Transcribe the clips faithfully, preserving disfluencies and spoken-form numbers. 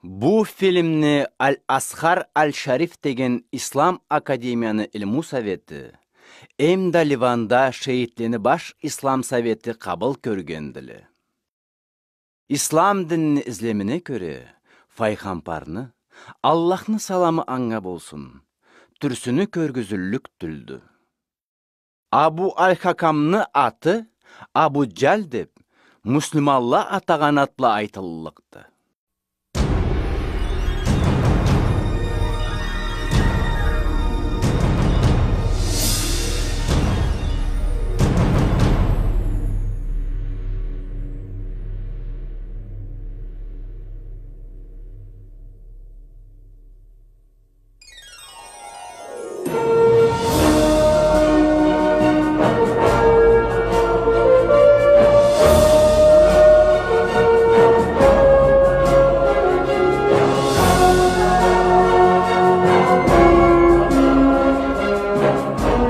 Бу фильмни Аль-Азхар Аль-Шариф деген Ислам академияны илму совети эмда Ливанда шейитлени баш Ислам совети къабыл кёргендиле. Ислам динини излемине кёре, файгъамбарны, Аллахны саламы анга болсун, тюрсюню кёргюзюллюк тюлдю. Абу Аль-Хакамны аты Абу Джаль деб, муслиманла атагъан атла айтыллыкъды.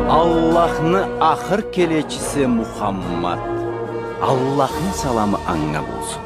Аллахны ахыр келечиси Мухаммад, Аллахны саламы анга болсун.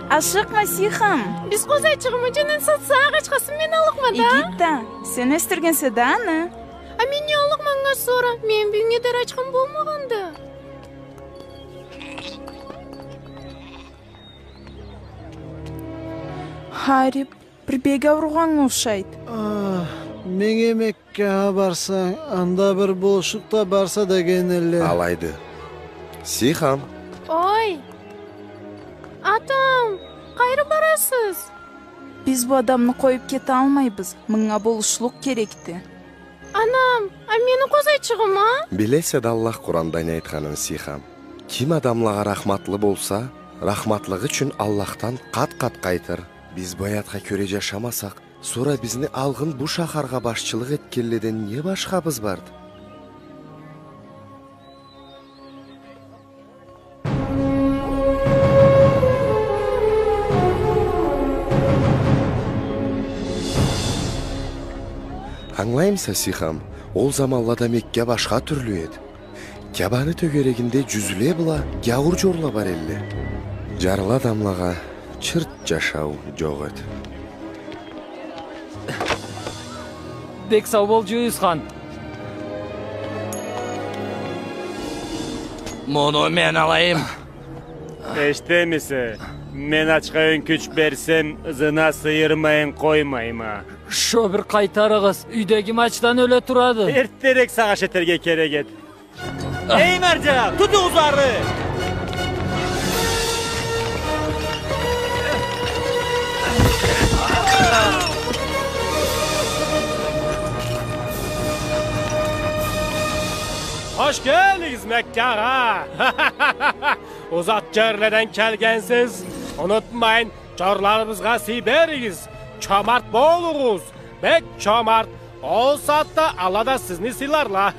Ашыкъма, Сихам. Биз къозайчыгъымы джюнюн сатсакъ, ачхасын мен аллыкъма да. Игит да, сен ёсдюргенсе да аны. А мен не аллыкъма анга сора? Мени бюгюннге дери ачхам болмагъанды. Харип, бир бек ауругъаннга ушайды. А, меннге Меккагъа барсанг, анда бир болушлукъ да барса деген элле. Алайды. Сихам. Ой! Атам, къайры барасыз? Биз бу адамны къоюб кеталмайбыз. Мынга болушлукъ керекди. Анам, а мени къозайчыгъым а? Билесе да Аллах Къуранда не айтханын, Сихам. Ким адамлагъа рахматлы болса, рахматлыгъы ючюн Аллахдан къат-къат къайтыр. Биз бу аятха кёре джашамасакъ, сора бизни алгъын бу шахаргъа башчылыкъ этгенледен не башхабыз барды? Ангылаймыса, Сихам, ол заманлада Мекка башха тюрлю эди. Кябаны тёгерегинде джюзле бла гяуур джорла бар элле. Джарлы адамлагъа чырт джашау джокъ эди. Бек сау бол, Джюйюс хан. Муну мен алайым. Эшитемисе? Мен ачха ёнкюч берсем, ызына сыйырмайын къоймайма. Шо бир къайтарыгъыз, юйдегим ачдан ёле турады. Эртдерек сагъыш этерге керек эди. Эй, марджа, тутугъуз ары! Хош келдигиз Меккагъа! Узакъ джерледен келгенсиз. Унутмайын, джорларыбызгъа сый беригиз. Чомарт болугъуз. Бек чомарт. Ол сагъатда ала да сизни сыйларла.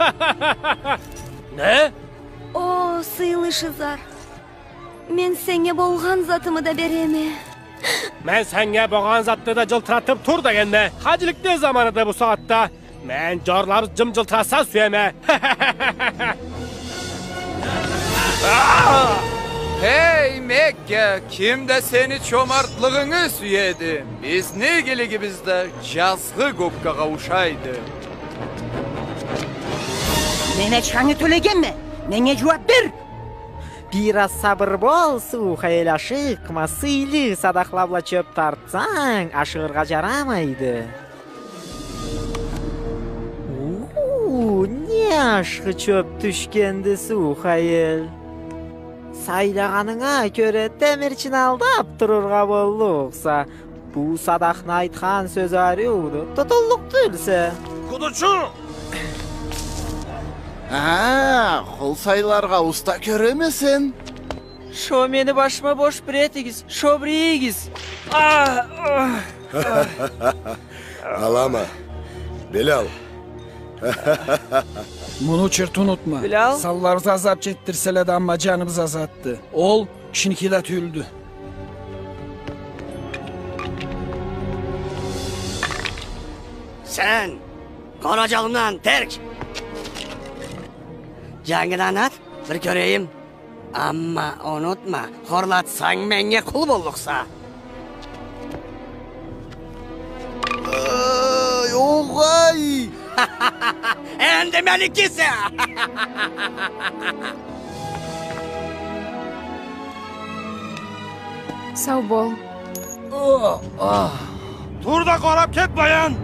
Не? О, сыйлы Шизар. Мен сеннге болгъан затымы да береме. Мен сеннге болгъан затны да джылтыратыб тур дегенме. Хаджиликни заманыды бу сагъатда. Мен джорларыбыз джым-джылтыраса сюеме. Эй, Мекка, ким да сени чомартлыгъынгы сюеди. Бизни игилигибиз да джазгъы гоккагъа ушайды. Мен ачхангы тёлегенме. Меннге джууаб бер! Бир аз сабыр бол, Сухаил, ашыкъма, сыйлы садахла бла чёб тартсанг, ашыгъыргъа джарамайды. Уу, не ашхы чёб тюшгенди, Сухаил. Сайлагъанынга кёре, темирчини алдаб турургъа боллукъса, бу садахны айтхан сёзю ариуду, тутуллукъ тюлсе. Къудучу! А, къул сайларгъа уста кёреме сен? Шо мени башыма бош бир этигиз, шо бир ийигиз. А, а. Алама. Билал. Муну чырт унутма. Билал. Санларыбыз азап чекдирселе да, амма джаныбыз азатды. Ол кишиники да тюлдю. Сен! Къора джанымдан, терк! Джангыдан ат, бир кёрейим. Амма унутма, хорлатсанг, меннге къул боллукъса. Ай, огъай! Энди меникисе! Сау бол. О, а. Тур да къарап кет, Баян!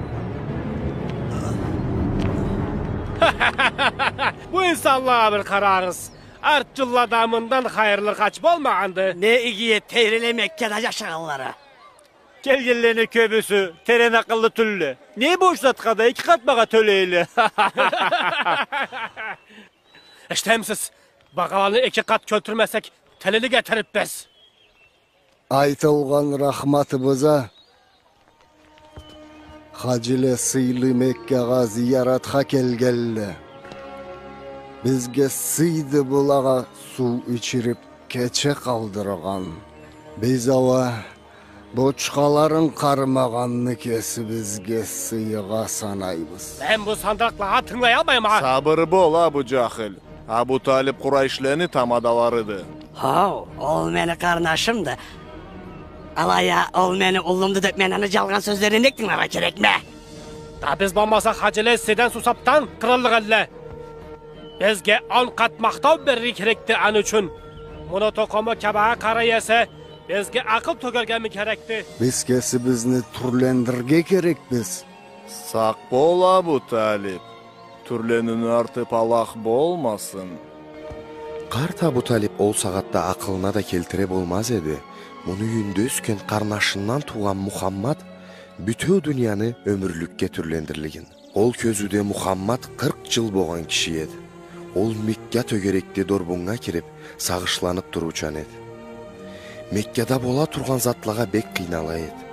Бу инсанлагъа бир къарагъыз. Арт джыллада мындан хайырлы хач болмагъанды. Не иги эди тейриле Меккада джашагъанлары. Келгенлени кёбюсю терен акъыллы тюлле. Не бош затха да эки къат багъа тёлейле. Эшитемисиз? Багъаланы эки къат кёлтюрмесек, тилилик этерикбиз. Айтылгъан рахматыбыз а, хаджиле сыйлы Меккагъа зияратха келгенле. Бизге сыйды былагъа суу ичирип, кече къалдыргъан. Биз ауа бочкаларын къармагъанны кесибизге сыйгъа санайбыз. Мен бу сандакълагъа тынгылаялмайма. Сабыр бол, Абу Джахил. Абу Талиб Къурайшлени тамадаларыды. Хау, ол мени къарнашымды. Алай а ол мени уллумду деп, мен аны джалгъан сёзлерине нек тынгыларгъа керекме? Да биз болмасакъ, хаджиле сизден сусапдан къырыллыкъ элле. Бизге он къат махтау берирге керекди аны ючюн. Муну тукъуму Каабагъа къарай эсе, бизге акъыл тёгергеми керекди? Биз кесибизни тюрлендирирге керекбиз. Сакъ бол, Абу Талиб. Тюрлениуню арты палах болмасын. Къарт Абу Талиб ол сагъатда акъылына да келтире болмаз эди муну юйюнде ёсген къарнашындан туугъан Мухаммад бютеу дунияны ёмюрлюкге тюрлендирлигин. Ол кёзюуде Мухаммад къыркъ джыл болгъан киши эди. Ол Мекка тёгерекде дорбуннга кирип, сагъышланып туруучан эди. Меккада бола тургъан затлагъа бек къыйнала эди.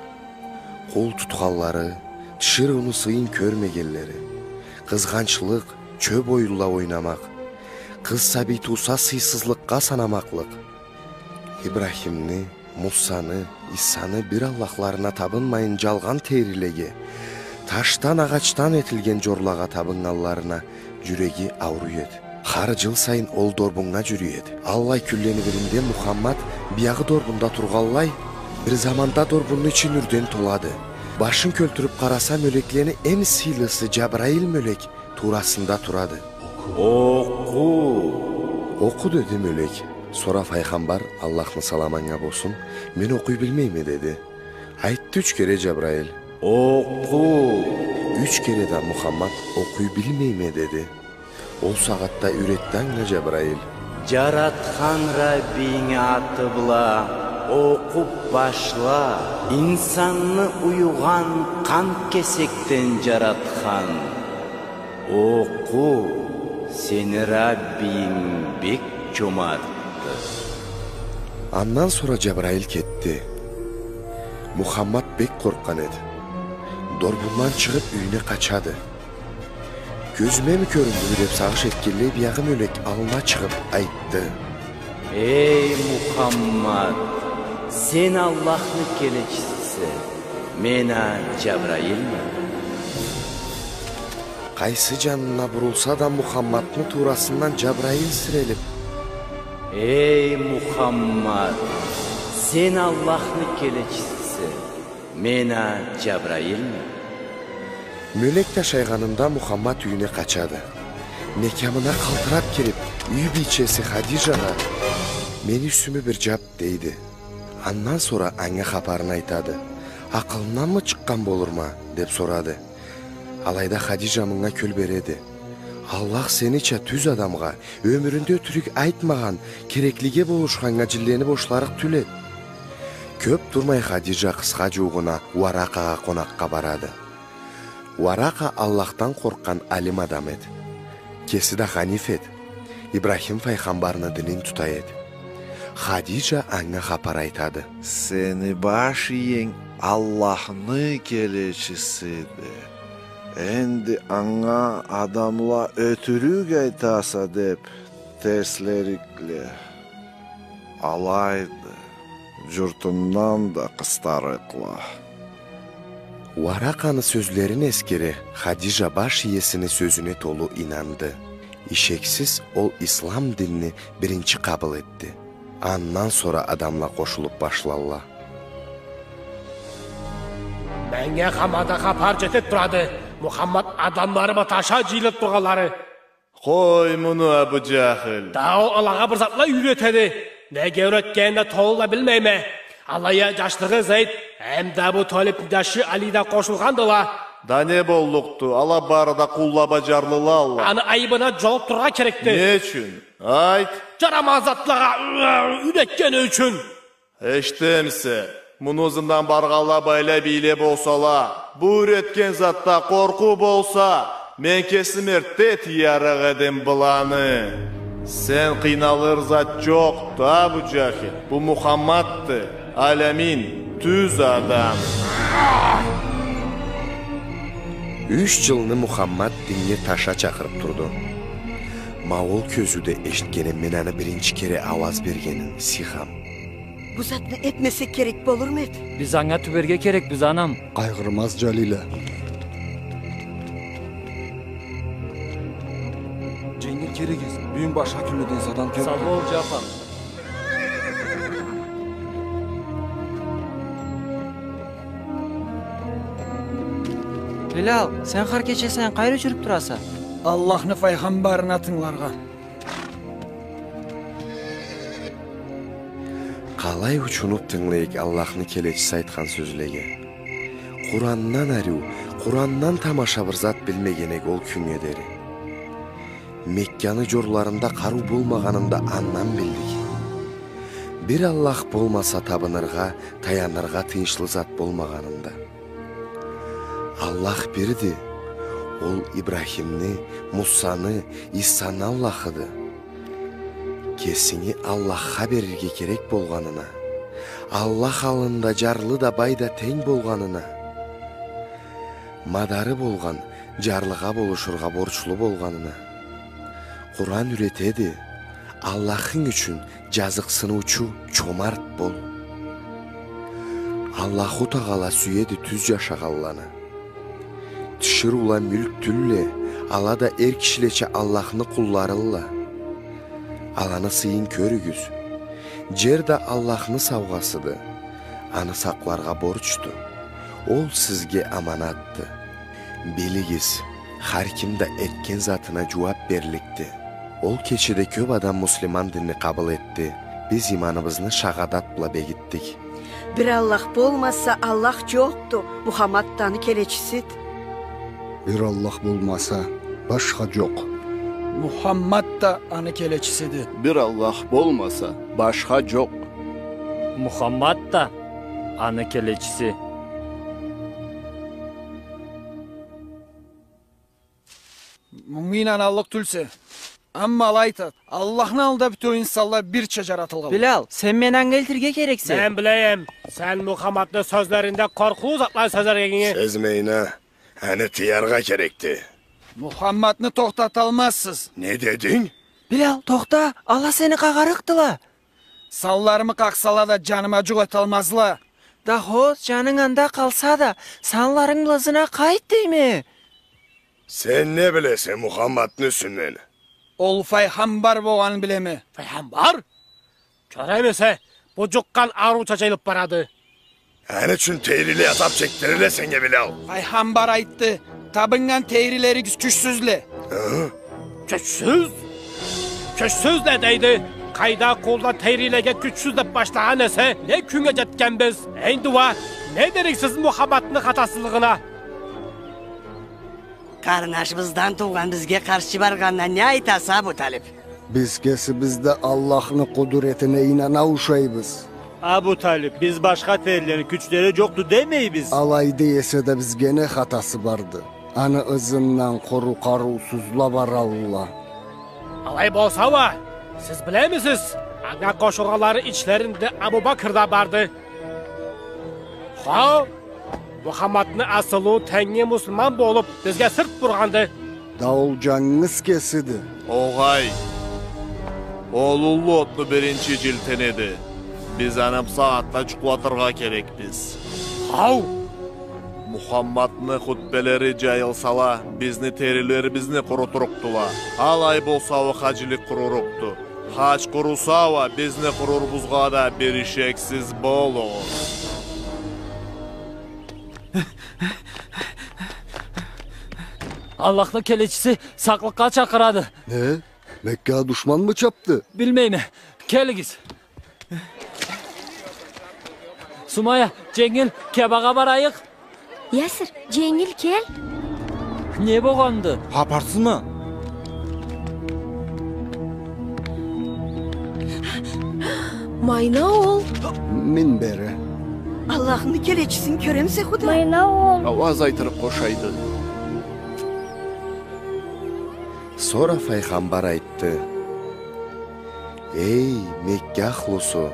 Къул тутханлары, тиширыуну сыйын кёрмегенлери, къызгъанчлыкъ, чёп оюнла ойнамакъ, къыз сабий тууса сыйсызлыкъгъа санамакълыкъ, Ибрахимни, Мусаны, Исаны бир Аллахларына табынмайын, джалгъан тейрилеге, ташдан, агъачдан этилген джорлагъа табыннганларына джюреги ауруй эди. Хар джыл сайын ол дорбуннга джюрюй эди. Аллай кюнлени биринде Мухаммад биягъы дорбунда тургъанлай, бир заманда дорбунну ичи нюрден толады. Башын кёлтюрюп къараса, мёлеклени эм сыйлысы Джабраил мёлек туурасында турады. Окъу! Окъу, деди мёлек. Сора файгъамбар, Аллахны саламы анга болсун, мен окъуй билмейме, деди. Айтды юч кере Джабраил. Окъу! Юч кере да Мухаммад окъуй билмейме, деди. Ол сагъатда юйретди анга Джабраил. Джаратхан Раббинги аты бла окъуп башла. Инсанны уюгъан къан кесекден джаратхан. Окъу, сени Раббинг бек чомартды. Андан сора Джабраил кетди. Мухаммад бек къоркъгъан эди. Дорбундан чыгъып, юйюне къачады. Кёзюмеми кёрюндюмю деп сагъыш этгенлей, биягъы мёлек аллына чыгъып айтды. Эй, Мухаммад, сен Аллахны келечисисе, мен а Джабраилме. Къайсы джанына бурулса да, Мухаммадны туурасындан Джабраил сирелип. Эй, Мухаммад, сен Аллахны келечисисе, мен а Джабраилме. Мёлек ташайгъанында Мухаммад юйюне къачады. Мекямына къалтырап кирип, юй бийчеси Хадиджагъа: «Мени юсюмю бир джап», — дейди. Андан сора анга хапарын айтады. «Акъылынданмы чыкъгъан болурма?» — деп сорады. Алайда Хадиджа мынга кёл береди. «Аллах сенича тюз адамгъа, ёмюрюнде ётюрюк айтмагъан, кереклиге болушханнга джинлени бошларыкъ тюл эди». Кёп турмай Хадиджа къысха джуугъуна Уаракъагъа къонакъгъа барады. Уаракъа Аллахдан къоркъгъан алим адам эди. Кеси да ханиф эди. Ибрахим файгъамбарны динин тута эди. Хадиджа анга хапар айтады. «Сени баш иенг Аллахны келечисиди. Энди анга адамла ётюрюк айтаса деп терслерикле. Алайды, журтундан да къыстарыкъла. Варакъаны сёзлерин эсгере, Хадижа баш иесини сёзюне толу ийнанды. Ишексиз, ол ислам динни биринчи къабыл этди. Андан сора адамла къошулуп башлалла. Меннге хаманда хапар жетип турады. Мухаммад адамлары бла таша жыйылып тургъанлары. Къой муну, Абу Жахил. Да ол алагъа бир затла юйретеди. Неге юйретгенин да толу да билмейме. Алай а жашлыгъы Зейд, эм да Абу Талипни жашы Али да къошулгъандыла. Да не боллукъду? Ала бары да къулла бла жарлылалла. Аны айыбына жолукъдурургъа керекди. Не ючюн? Айт. Жарамаз затлагъа юйретгени ючюн. Эшитемисе, муну ызындан баргъанла байлай бийле болсала, бу юйретген затда къоркъуу болса, мен кесим эртде тыярыкъ эдим быланы. Сен къыйналыр зат жокъду, Абу Жахил. Бу Мухаммадды, Аль-Амин, тюз адам. Юч жылны Мухаммад динге таша чакъырып турду. Ма ол кёзюуде эшитгеним мен аны биринчи кере ауаз бергенин, Сихам. Бу затны этмесек керек болурму эди? Биз анга тюберге керекбиз, анам. Къайгъырмаз, Жалила. Женгил, келигиз. Бюгюн башха кюнлюдю, эсе адам кёп. Сау бол, Жафар. Билал, сен хар кече сайын къайры жюрюп тураса? Аллахны файгъамбарына тынгыларгъа. Къалай учунуп тынгылайыкъ Аллахны келечиси айтхан сёзлеге. Къурандан ариу, Къурандан тамаша бир зат билмеген эк ол кюннге дери. Мекканы жорларында къарыу болмагъанын да андан билдик. Бир Аллах болмаса табыныргъа, таяныргъа тыйыншлы зат болмагъанын да. Аллах бирди. Ол Ибрахимни, Мусаны, Исаны Аллахыды. Кесинги Аллахха берирге керек болгъанына, Аллах аллында жарлы да, бай да тенг болгъанына, мадары болгъан жарлыгъа болушургъа борчлу болгъанына. Къуран юйретеди, Аллахынг ючюн жазыкъсыныучу, чомарт бол. Аллаху Тагъала сюеди тюз жашагъанланы. Тиширыула мюлк тюлле, ала да эр кишилеча Аллахны къулларылла. Аланы сыйын кёрюгюз. Жер да Аллахны саугъасыды. Аны сакъларгъа борчду. Ол сизге аманатды. Билигиз, хар ким да этген затына жууап берликди. Ол кечеде кёп адам муслиман динни къабыл этди. Биз иманыбызны шагъадат бла бегитдик. Бир Аллах болмаса, Аллах жокъду. Мухаммад да аны келечисиди. Бир Аллах болмаса, башха жокъ. Мухаммад да аны келечисиди. Бир Аллах болмаса, башха жокъ. Мухаммад да аны келечиси. Мунга ийнаналлыкъ тюлсе. Амма алай айтады, Аллахны аллында бютеу инсанла бирча жаратылгъанла. Билал, сен мени анга элтирге керексе. Мен билейим, сен Мухаммадны сёзлеринде къоркъуу затла сёзлегенинги. Сезмейин а, аны тыяргъа керекди. Мухаммадны тохтаталмазсыз. Не дединг? Билал, тохта, ала сени къагъарыкъдыла. Санларымы къакъсала да, жаныма жукъ эталмазла. Да хо, жанынг анда къалса да, санларынг бла ызына къайт дейме. Сен не билесе Мухаммадны юсюнден? Ол файгъамбар болгъанын билеме. Файгъамбар? Кёремисе, бу жукъгъан ауруча жайылып барады. Аны ючюн тейриле азап чекдирелле сеннге, Билал. Файгъамбар айтды, табыннган тейрилеригиз кючсюзле. Хы? Кючсюз? Кючсюзле дейди. Къайда къулла тейрилеге кючсюз деп башлагъан эсе, не кюннге жетгенбиз? Энди уа не дериксиз Мухаммадны хатасызлыгъына? Къарнашыбыздан туугъан бизге къаршы баргъанына не айтаса, Абу Талип? Биз кесибиз да Аллахны къудуретине ийнана ушайбыз. Абу Талип, биз башха тейрилени кючлери жокъду демейбиз. Алай дей эсе да, бизге не хатасы барды? Аны ызындан къуру къарыусузла баралла. Алай болса уа, сиз билемисиз, анга къошулгъанланы ичлеринде Абу Бакр да барды. Хау! Мухаммадны асылы тенги муслиман болуп, бизге сырт бургъанды. Да ол джангыз кесиди. Огъай. Ол уллу отну биринчи джилтин эди. Биз аны бусагъатда джукълатыргъа керекбиз. Хау! Мухаммадны хутбелери джайылсала, бизни терилерибизни къурутурукъдула. Алай болса, ол хаджилик къурурукъду. Хадж къуруса уа, бизни къурурубузгъа да бир ишексиз болугъуз. Аллахны келечиси сакълыкъгъа чакъырады. Не? Меккагъа душманмы чапды? Билмейме. Келигиз. Сумайя, дженгил, Кябагъа барайыкъ. Ясир, дженгил кел. Не болгъанды? Хапарсызмы? Майна ол. Мин бери. Аллахны келечисин кёремисе, Худа? Майна ол. Ауаз айтырыкъ къошайды. Сора файгъамбар айтды: Эй, Мекка ахлусу!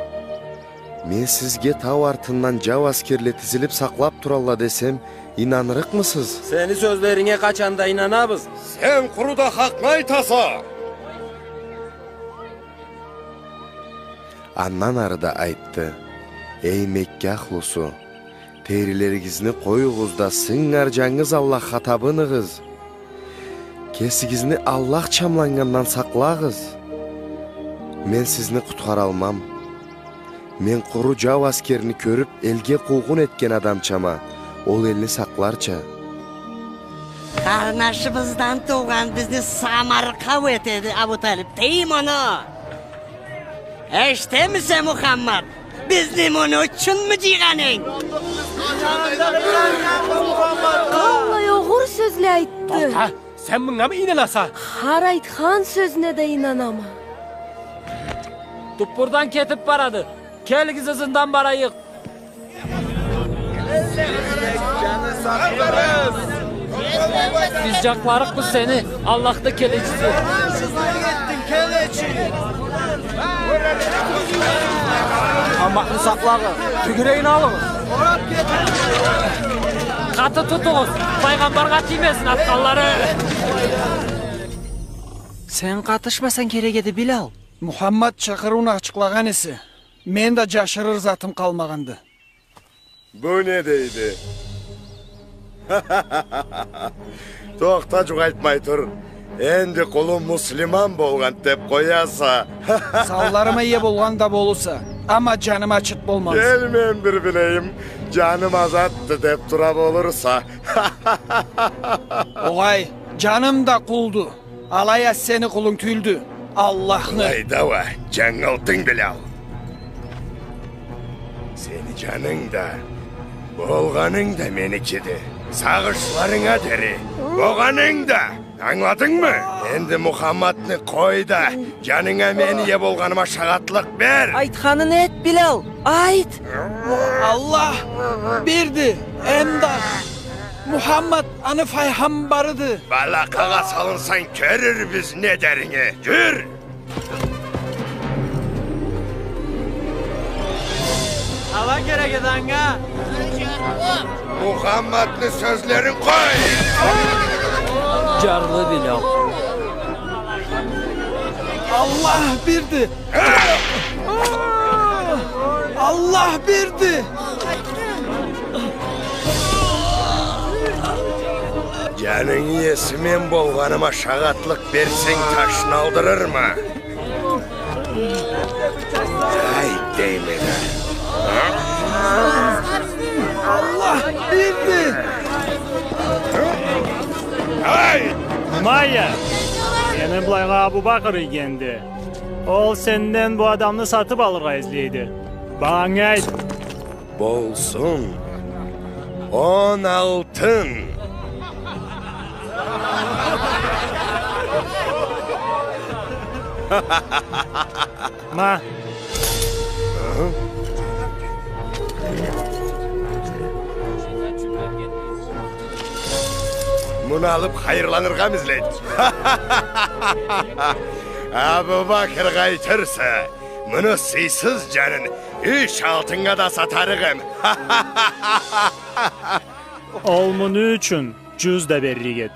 Мен сизге тау артындан джау аскерле тизилип сакълап туралла десем, ийнанырыкъмысыз? Сени сёзлеринге къачан да ийнанабыз. Сен къуру да хакъны айтаса! Андан ары да айтды: Эй, Мекка ахлусу! Терилеригизни къоюгъуз да, сынгар джангыз Аллахха табыныгъыз. Кесигизни Аллах чамланнгандан сакълагъыз. Мен сизни къутхаралмам. Мен къуру джау аскерни кёрюп, элге къуугъун этген адамчама, ол элни сакъларча. Къарнашыбыздан туугъан бизни самаркъау этеди, Абу Талип. Тый муну! Эшитемисе, Мухаммад? Бизни муну ючюнмю джыйгъанынг? Аллай огъур сёзле айтды. Тохта, сен мынгамы ийнанаса? Хар айтхан сёзюне да ийнанама. Туппурдан кетип барады. Келигиз, ызындан барайыкъ. Биз джакъларыкъбыз сени, Аллахны келечиси. Мухаммадны сакълагъыз, тёгерегине алыгъыз. Къаты тутугъуз, файгъамбаргъа тиймесин атханлары. Сен къатышмасанг керек эди, Билал. Мухаммад чакъырыуну ачыкълагъан эсе, мен да джашырыр затым къалмагъанды. Бу не дейди? Тохта, джукъ айтмай тур. Энди къулум муслиман болгъан деп къояса. Санларыма ие болгъан да болурса, амма джаныма чыт болмаз. Кел, мен бир билейим, джаным азатды деп тура болурса. Огъай, джаным да къулду. Алай а сени къулунг тюйюлдю, Аллахны. Алайда уа джангылдынг, Билал. Сени джанынг да, болгъанынг да меникиди. Сагъышларынга дери, болгъанынг да. Ангыладынгмы? Энди Мухаммадны къой да, джанынга мен ие болгъаныма шагъатлыкъ бер. Айтханын эт, Билал, айт! Аллах бирди, эмда Мухаммад аны файгъамбарыды. Балакъагъа салынсанг, кёрюрбюз не деринги. Джюр! Ала керек эди анга. Мухаммадны сёзлерин къой! Джарлы Билал. Аллах бирди! Аллах бирди! Джанынгы иеси мен болгъаныма шагъатлыкъ берсенг, ташны алдырырма. Айт, дейме да. Аллах бирди! Айт! Умайя! Сени былайгъа Абу Бакр ийгенди. Ол сенден бу адамны сатып алыргъа излейди. Багъангы айт. Болсун. Он алтын. Ма. Муну алып хайырланыргъамы излейди? Абу Бакр къайтырса, муну сыйсыз джанын Юч алтыннга да сатарыкъ эм. Ол муну ючюн джюз да берлик эди.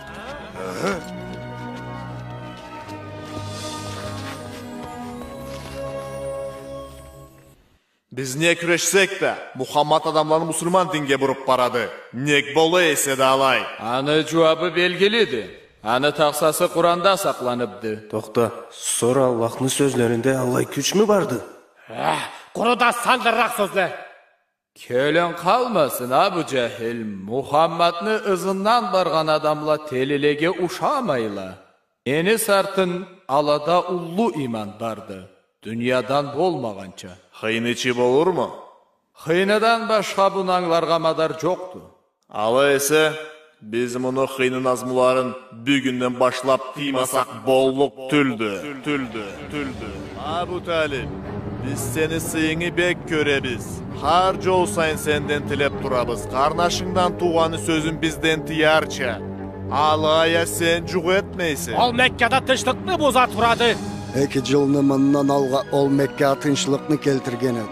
Биз не кюрешсек да, Мухаммад адамланы муслиман динге буруп барады. Нек бола эсе да алай? Аны джууабы белгилиди. Аны тахсасы Къуранда сакъланыпды. Тохта, сора Аллахны сёзлеринде аллай кючмю барды? Эх, къуру да сандырыракъ сёзле. Кёлюнг къалмасын, Абу Джахил, Мухаммадны ызындан баргъан адамла телилеге ушамайла. Мени сартын алада уллу иман барды, дуниядан болмагъанча. Хыйнычы болурму? Хыйныдан башха буну ангыларгъа мадар джокъду. Алай эсе, биз муну хыйны назмуларын бюгюнден башлап тыймасакъ боллукъ тюлдю. Тюлдю, тюлдю. Абу Талиб, биз сени сыйынгы бек кёребиз. Хар джол сайын сенден тилеп турабыз, къарнашынгдан туугъаны сёзюн бизден тыярча. Алай а сен джукъ этмейсе. Ол Меккада тынчлыкъны буза турады. Эки джылны мындан алгъа ол Меккагъа тынчлыкъны келтирген эди.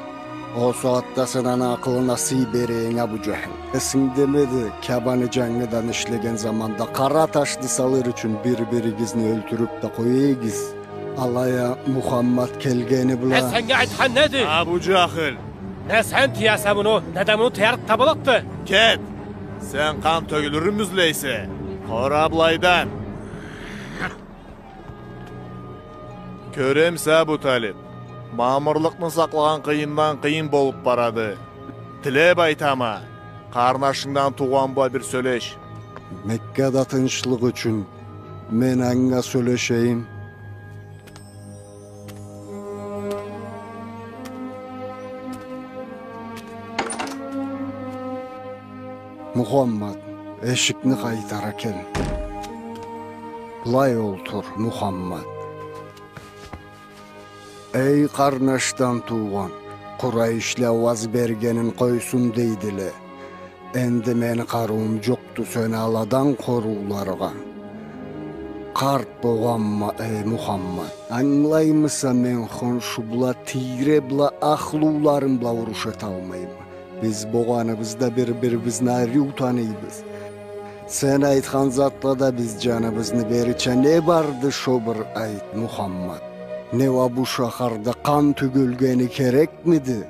Ол сагъатда сен аны акъылына сый бере эдинг, Абу Джахил. Эсингдемиди, Кябаны джангыдан ишлеген заманда къара ташны салыр ючюн бир-биригизни ёлтюрюп да къоя эдигиз. Алай а Мухаммад келгени бла... Э, сеннге айтхан неди? Абу Джахил! Не сен тыяса муну, не да муну тыярыкъ табыллыкъды. Кет! Сен къан тёгюлюрюн излейсе, къора былайдан. Кёремисе, Абу Талиб, мамырлыкъны сакълагъан къыйындан къыйын болуп барады. Тилеп айтама, къарнашынгдан туугъан бла бир сёлеш. Меккада тынчлыкъ ючюн мен анга сёлешейим. Мухаммад, эшикни къайтара кел. Былай олтур, Мухаммад. Эй къарнашдан туугъан, Къурайшла ауаз бергенин къойсун дейдиле. Энди мени къарыуум джокъду сени аладан къорууларгъа. Къарт богъанма, эй Мухаммад. Ангылаймыса, мен хоншу бла, тийре бла, ахлуларым бла уруш эталмайма. Биз богъаныбыз да бир-бирибизни ариу таныйбыз. Сен айтхан затлада биз джаныбызны берирча не барды, шо бир айт, Мухаммад. Не уа бу шахарда къан тёгюлгени керекмиди?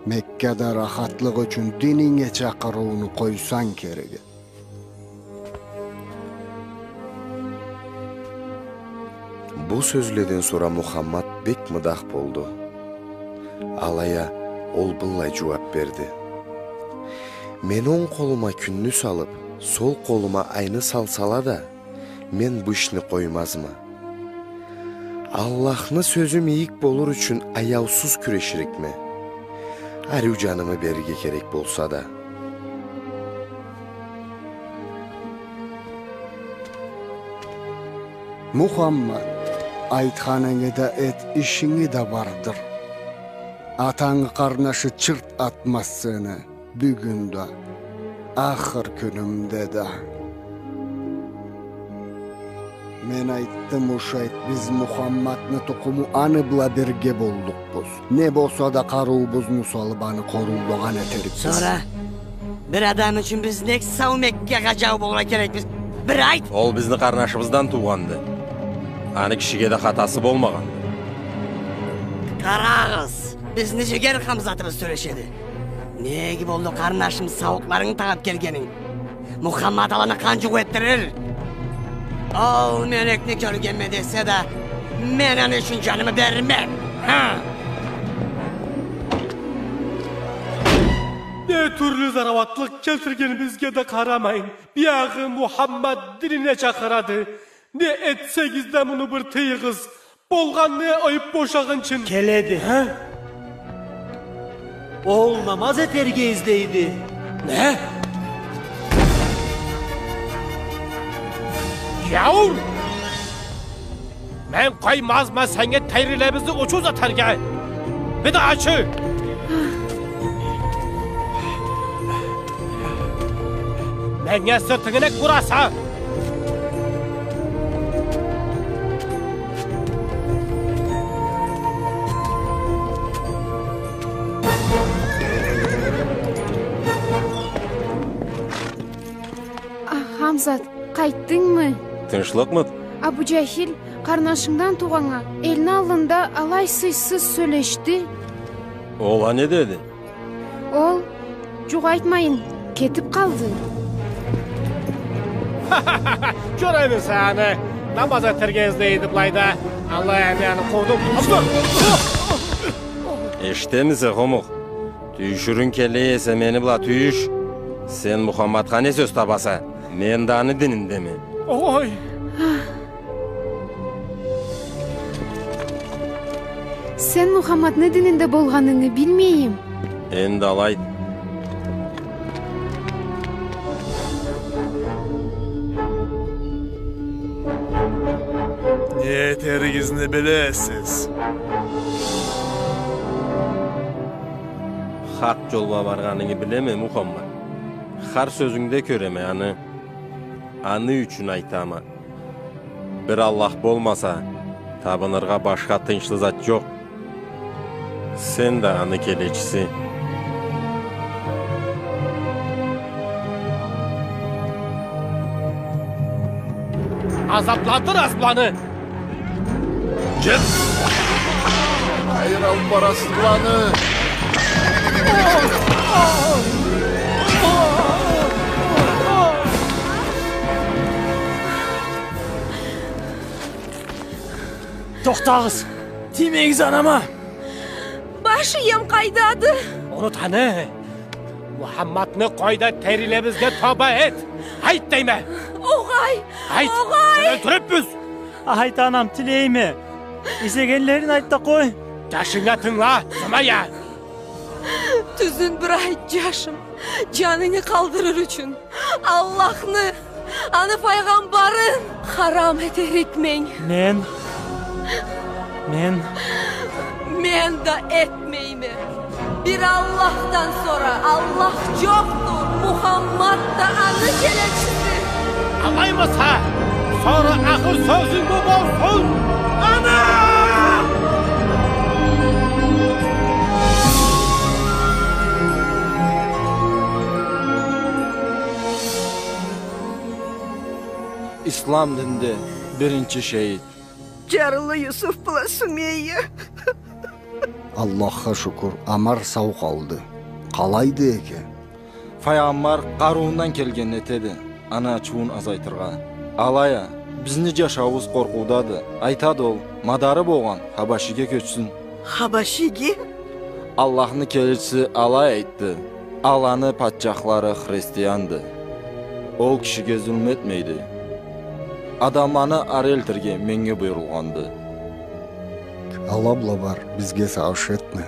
Меккада рахатлыкъ ючюн дининге чакъырыуну къойсанг керек эди. Бу сёзледен сора Мухаммад бек мыдах болду. Алай а ол быллай джууап берди: «Мен онг къолума кюнню салып, сол къолума айны салсала да, мен бу ишни къоймазма. Аллахны сёзю мийик болур ючюн аяусуз кюреширикме. Ариу джанымы берирге керек болса да». Мухаммад, айтханынгы да эт, ишинги да бардыр. Атангы къарнашы чырт атмаз сени, бюгюн да, ахыр кюнюмде да. Мен айтдым, ушайды, биз Мухаммадны тукъуму аны бла бирге боллукъбуз. Не болса да къарыуубузну салып, аны къоруулагъан этерикбиз. Сора бир адам ючюн биз нек сау Меккагъа джау болургъа керекбиз? Бир айт! Ол бизни къарнашыбыздан туугъанды. Аны кишиге да хатасы болмагъанды. Къарагъыз, бизни джигер Хамзатыбыз сёлешеди. Нек болду, къарнашым, сауутларынгы тагъып келгенинг? Мухаммад аланы къан джукъ этдирир. Ол мёлекни кёргенме десе да, мен аны ючюн джанымы бермем. Ха! Не тюрлю зарауатлыкъ келтиргенибизге да къарамайын, биягъы Мухаммад динине чакъырады. Не этсегиз да, муну бир тыйыгъыз. Болгъанны оюп бошагъынчын. Келеди. Хы? Ол намаз этерге излейди. Не? Гяуур! Мен къоймазма сеннге тейрилебизни учуз этерге. Бир да ачы! Меннге сыртынгы нек бураса? Амзат, къайтдынгмы? Тынчлыкъмыды? Абу Джахил, къарнашынгдан туугъаннга элни аллында алай сыйсыз сёлешди. Ол а не деди? Ол, джукъ айтмайын, кетип къалды. Кёремисе аны, намаз этерге излейди былайда. Аллай, мен аны къуудум. Эшитемисе, хомукъ? Тюйюшюрюнг келе эсе, мени бла тюйюш. Сен Мухаммадха не сёз табаса, мен да аны дининдеме. Ой! Сен Мухаммадны дининде болгъанынгы билмейим. Энди алай. Не этеригизни билесиз. Хакъ джолгъа баргъанынгы билеме, Мухаммад. Хар сёзюнгде кёреме аны. Аны ючюн айтама. Бир Аллах болмаса, табыныргъа башха тыйыншлы зат джокъ. Сен да аны келечиси. Азаплатырбыз буланы! Джет! Къайры алып барасыз буланы? Тохтагъыз! Тиймегиз анама! Баш ием къайдады? Ону таны! Мухаммадны къой да, терилерибизге тоба эт! Айт дейме! Огъай! Айт! Огъай! Сени ёлтюрюрбюз! Айт, анам, тилейме! Излегенлерин айт да къой! Джашынга тынгыла, Сумайя! Тюзюн бир айт, джашым, джанынгы къалдырыр ючюн. Аллахны, аны файгъамбарын харам этерикме. Мен, мен... Мен да этмейме. Бир Аллахдан сора Аллах джокъду, Мухаммад да аны келечиси. Алаймыса, сора ахыр сёзюнг бу болсун. Ана! Ислам динде биринчи шейит. Джарлы Юсуф бла Сумейя. Аллахха шукур, Амар сау къалды. Къалайды экен? Файгъамбар къарыуундан келгенин этеди, аны ачыуун азайтыргъа. Алай а, бизни джашауубуз къоркъуудады. Айтады ол, мадары болгъан Хабашиге кёчсюн. Хабашиге? Аллахны келечиси алай айтды. Аланы патчахлары христианды. Ол кишиге зулму этмейди. Адамланы ары элтирге меннге буюрулгъанды. Ала бла бар, бизге сагъыш этме.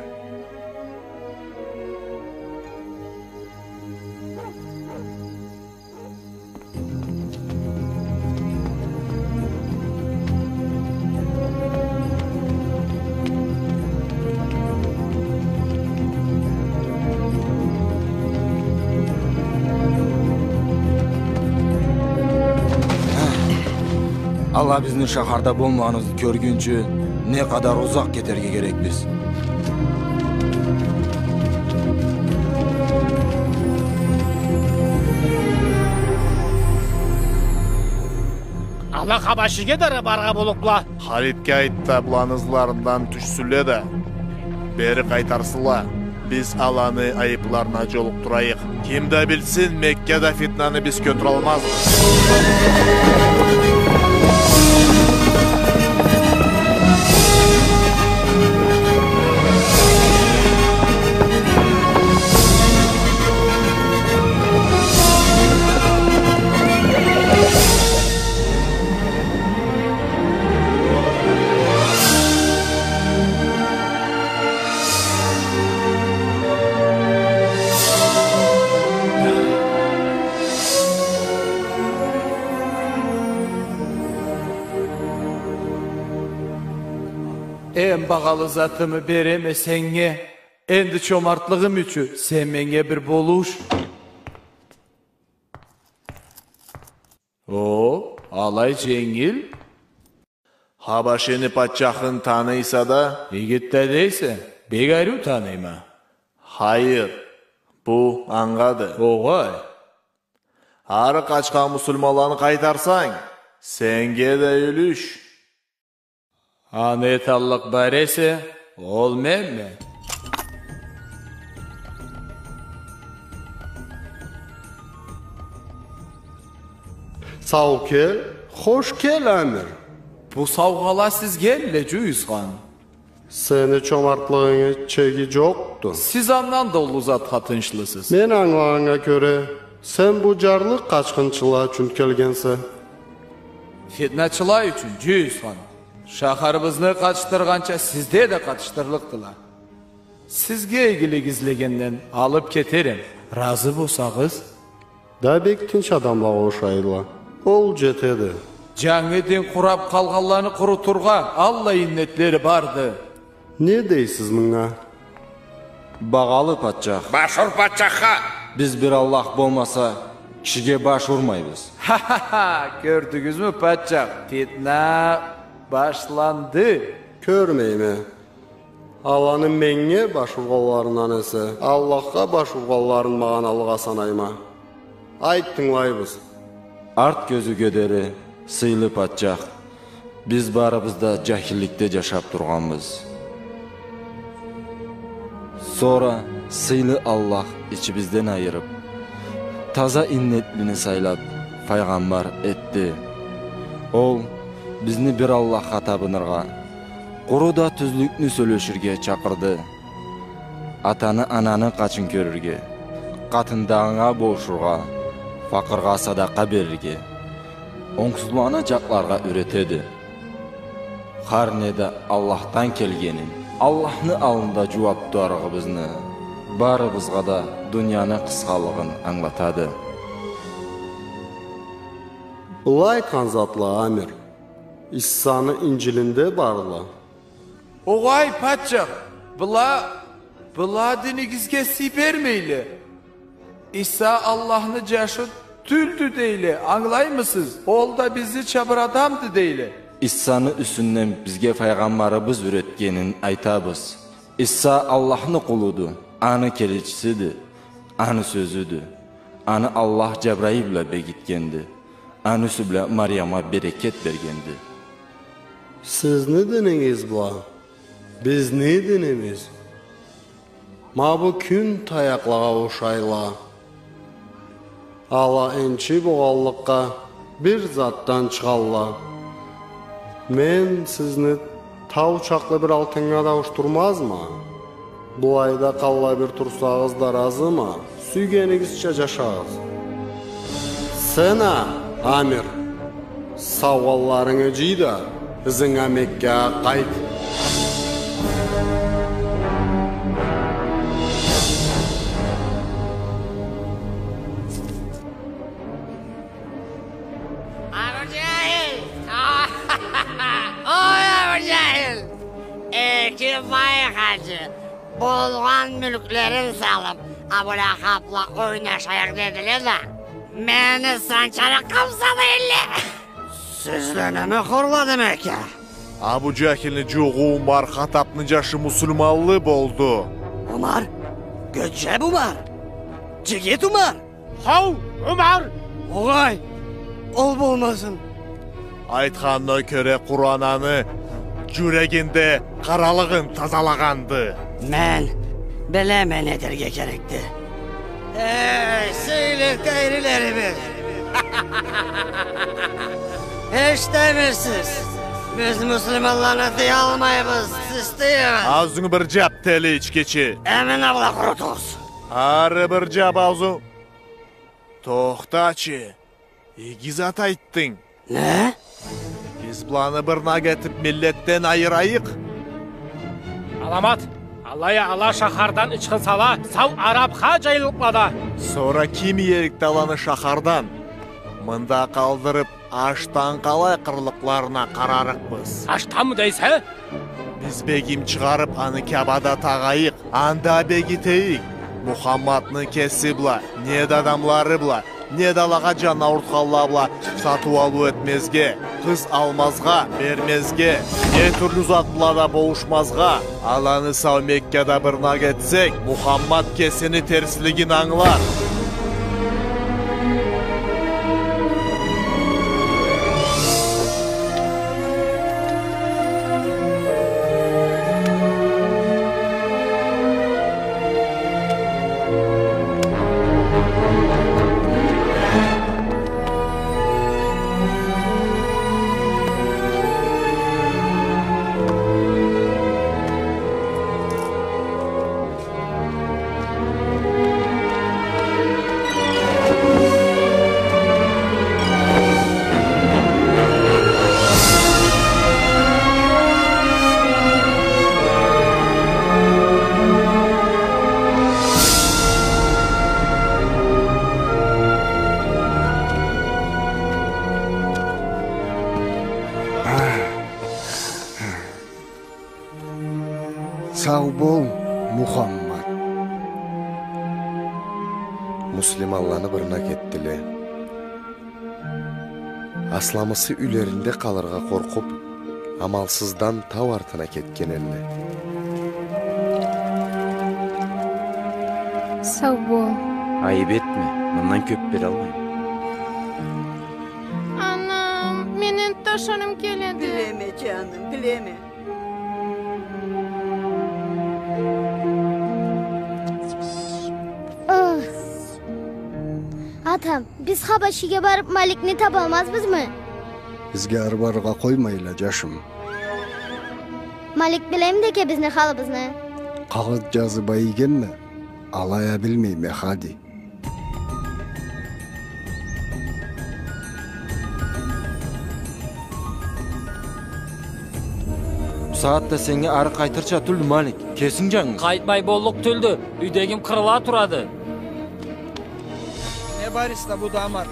Ала бизни шахарда болмагъаныбызны кёргюнчю, не къадар узакъ кетерге керекбиз. Ала Хабашиге да барыргъа боллукъла. Халидге айт да, буланы ызларындан тюшсюнле да, бери къайтарсынла. Биз аланы айыпларына джолукъдурайыкъ. Ким да билсин, Меккада фитнаны биз кёлтюралмазбыз. Эм багъалы затымы береме сеннге, энди чомартлыгъым ючюн сен меннге бир болуш. О, алай дженгил? Хабашини патчахын таныйса да? Игитди дейсе, бек ариу таныйма. Хайыр, бу ангады. Огъай. Ары къачхан муслиманланы къайтарсанг, сеннге да юлюш. Аны эталлыкъ бар эсе, ол менме. Сау кел, хош кел, Амир. Бу саугъала сизге элле, джюйюсхан. Сени чомартлыгъынгы чеги джокъду. Сиз андан да уллу затха тынчлысыз. Мен ангылагъаннга кёре, сен бу джарлы къачхынчыла ючюн келгенсе. Фитначыла ючюн, джюйюсхан. Шахарыбызны къатышдыргъанча, сизде да къатышдырлыкъдыла. Сизге игилик излегенден алып кетерем, разы болсагъыз. Да бек тынч адамлагъа ошайла. Ол джетеди. Джангы дин къурап къалгъанланы къурутургъа аллай иннетлери барды. Не дейсиз мынга? Багъалы патчах. Башур патчахха! Биз бир Аллах болмаса, кишиге баш урмайбыз. Ха-ха-ха! Кёрдюгюзмю, патчах? Фитна башланды. Кёрмейме. Аланы меннге баш ургъанларындан эсе, Аллахха баш ургъанларын магъаналыгъа санайма. Айт, тынгылайбыз. Арт кёзюуге дери, сыйлы патчах, биз барыбыз да джахилликде джашап тургъанбыз. Сора сыйлы Аллах ичибизден айырып, таза иннетлини сайлап, файгъамбар этди. Ол бизни бир Аллахха табыныргъа, къуру да тюзлюкню сёлеширге чакъырды. Атаны-ананы къачын кёрюрге, къатындагъынга болушургъа, факъыргъа садакъа берирге, онгсузланы джакъларгъа юретеди. Хар не да Аллахдан келгенин, Аллахны аллында джууап тутарыгъыбызны, барыбызгъа да дунияны къысхалыгъын ангылатады. Былай айтхан затла, Амир, Иссаны Инджилинде барла. Огъай, патчах, была, была динигизге сый бермейле. Иса Аллахны джашы тюлдю дейле, ангылаймысыз? Ол да бизнича бир адамды дейле. Иссаны юсюнден бизге файгъамбарыбыз юретгенин айтабыз. Иса Аллахны къулуду, аны келечисиди, аны сёзюдю. Аны Аллах Джабраил бла бегитгенди. Аны юсю бла Мариямгъа берекет бергенди. Сизни динигиз бла бизни динибиз ма бу кюн таякълагъа ошайла. Ала энчи болгъанлыкъгъа бир затдан чыгъалла. Мен сизни тау чакълы бир алтыннга да ауушдурмазма. Былайда къаллай бир турсагъыз да разыма, сюйгенигизча джашагъыз. Сен а, Амир, саугъаларынгы джый да, ызынга Меккагъа къайт. Абу Джахил! Ой, Абу Джахил! Эки бай хаджи болгъан мюлклерин салып, Абу Лахаб бла ойнашайыкъ дедиле да, мени санчаракъ къамсады элле. Сизле неме хорладым экен? Абу Джахилни джууугъу Умар Хаттабны джашы муслиманлы болду. Умар? Гёчеб Умар? Джигит Умар? Хау, Умар! Огъай, ол болмасын. Айтханына кёре, Къуран аны джюрегинде къаралыгъын тазалагъанды. Мен билеме не этерге керекди. Эй, сыйлы тейрилерибиз! Эшитемисиз? Биз муслиманланы тыялмайбыз, сиз тыйыгъыз! Аузунгу бир джап, тели ичгичи! Эмин а былай къурутугъуз! Ары бир джап аузунг. Тохтачы, иги зат айтдынг. Не? Биз быланы бырнак этиб миллетден айырайыкъ. Аламат, алай а ала шахардан ычхынсала, сау арабха джайыллыкъла да. Сора ким иерикди аланы шахардан? Мында къалдырыб, ашдан къалай къырыллыкъларына къарарыкъбыз. Ашданмы дейсе? Биз бегим чыгъарыб, аны Кябада тагъайыкъ, анда бегитейик. Мухаммадны кеси бла, неда адамлары бла, неда алагъа джан аурутханла бла сатыу-алыу этмезге, къыз алмазгъа, бермезге, не тюрлю зат бла да болушмазгъа. Аланы сау Меккада бырнак этсек, Мухаммад кесини терслигин ангылар. Сау бол, Мухаммад. Муслиманланы бырнак этдиле. Асламысы юйлеринде къалыргъа къоркъуп, амалсыздан тау артына кетген элле. Сау бол. Айып этме, мындан кёп бералмайма. Анам, мен энтда ашарым келеди. Билеме, джаным, билеме. Атам, биз Хабашиге барып Маликни табалмазбызмы? Бизге ары барыргъа къоймайла, джашым. Малик билемиди экен бизни халыбызны? Къагъыт джазыб ийгенме, алай а билмейме, хади. Бусагъатда сеннге ары къайтырча тюлдю, Малик. Кесинг джангыз. Къайтмай боллукъ тюлдю. Юйдегим къырыла турады. Не барыса да бу да Амар.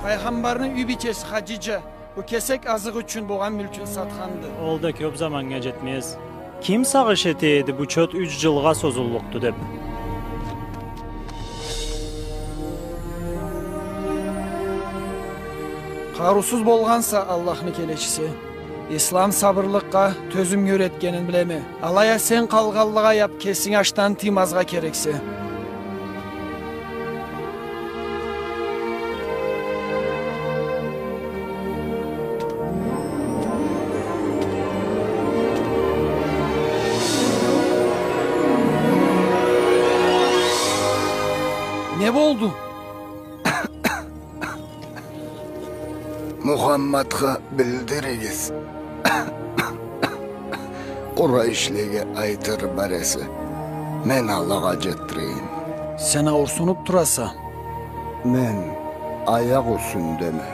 Файгъамбарны юй бийчеси Хадиджа. Бу кесек азыкъ ючюн болгъан мюлкюн сатханды. Ол да кёб заманнга джетмез. Ким сагъыш эте эди, бу чот юч джылгъа созуллукъду деб? Къарыусуз болгъанса, Аллахны келечиси. Ислам сабырлыкъгъа, тёзюмге юретгенин билеме. Алай а сен къалгъанлыкъгъа яб, кесинг ашдан тыймазгъа керексе. Не болду? Мухаммадха билдиригиз. Къурайшлеге айтыр бар эсе, мен алагъа джетдирейим. Сен ауурсунуп тураса. Мен аякъ юсюндеме.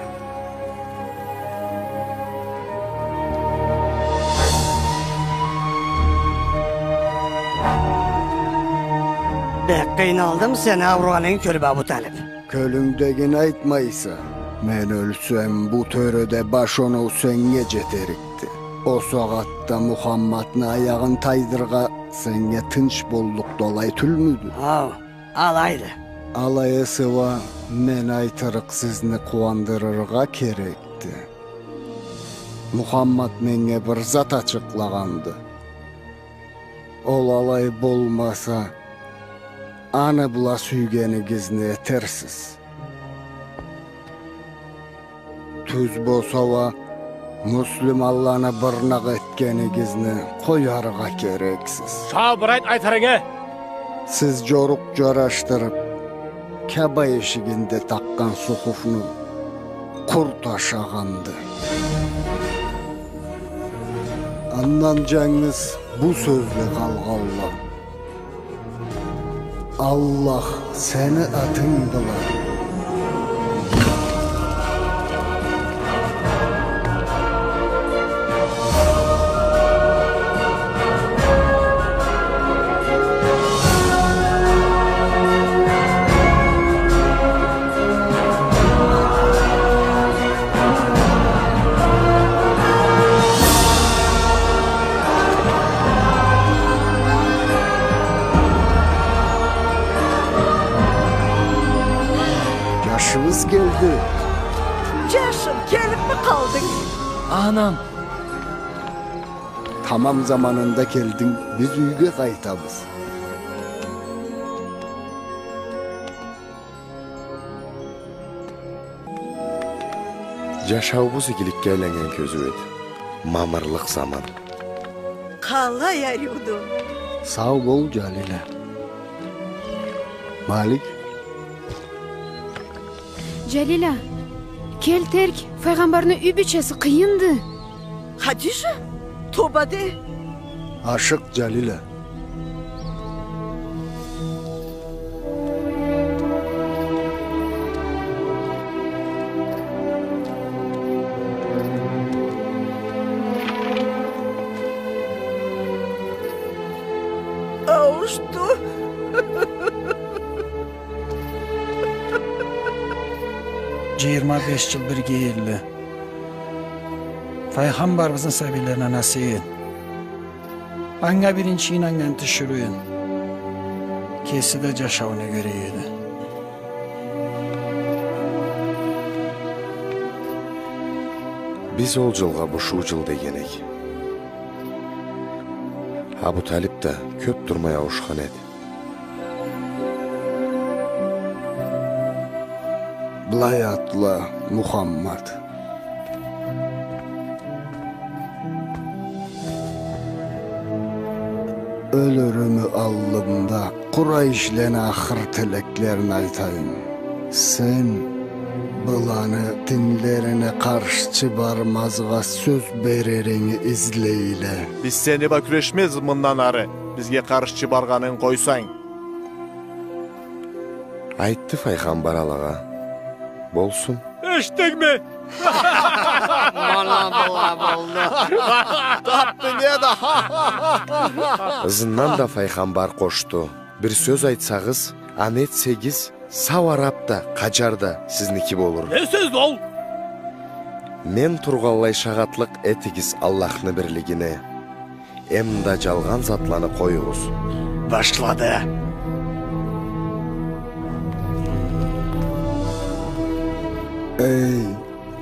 Бек къыйналдым сени ауругъанынгы кёрюп, Абу Талип. Кёлюнгдегин айтмайса. Мен ёлсем, бу тёреде баш оноу сеннге джетерикди. Ол сагъатда Мухаммадны аягъын тайдырыргъа сеннге тынч боллукъду, алай тюлмюдю? Хау, алайды. Алай эсе уа, мен айтырыкъ сизни къууандырыргъа керекди. Мухаммад меннге бир зат ачыкълагъанды. Ол алай болмаса, аны бла сюйгенигизни этерсиз. Тюз болса уа, муслиманланы бырнакъ этгенигизни къояргъа керексиз. Сау бир айт айтырынгы! Сиз джорукъ джарашдырып, Каба эшигинде такъгъан сухуфну къурт ашагъанды. Андан джангыз бу сёзле къалгъанла. Аллах, сени атынг бла. Джашыбыз келди. Джашым, келипми къалдынг? Анам! Тамам заманында келдинг, биз юйге къайтабыз. Джашауубуз игиликге айланнган кёзюу эди. Мамырлыкъ заман. Къалай ариуду! Сау бол, Джалила. Малик. Джалила, кел терк, файгъамбарны юй бийчеси къыйынды. Хадижа, тоба де. Ашыкъ, Джалила. Ауушду. Джыйырма беш джыл бирге эдиле. Файгъамбарыбызны сабийлерине насип эт. Анга биринчи ийнаннган тиширыуюн кеси да джашауну кёре эди. Биз ол джылгъа бушуу джыл деген эдик. Абу Талиб да кёб турмай ауушхан эди. Былай атла, Мухаммад. Ёлюрюмю аллымда Къурайшлени ахыр тилеклерин айтайым. Сен быланы динлерине къаршчы бармазгъа сёз береринги излейле. Биз сени бла кюрешмезбиз мындан ары, бизге къаршчы баргъанынг къойсанг. Айтды файгъамбар алагъа: «Болсун». Эшитдингми? Мана была болду. Тапды не да. Ызындан да файгъамбар къошду: «Бир сёз айтсагъыз, аны этсегиз, сау араб да, къаджар да сизники болур». Не сёздю ол? Мен тургъанлай шагъатлыкъ этигиз Аллахны бирлигине. Эм да джалгъан затланы къоюгъуз. Башлады. Эй,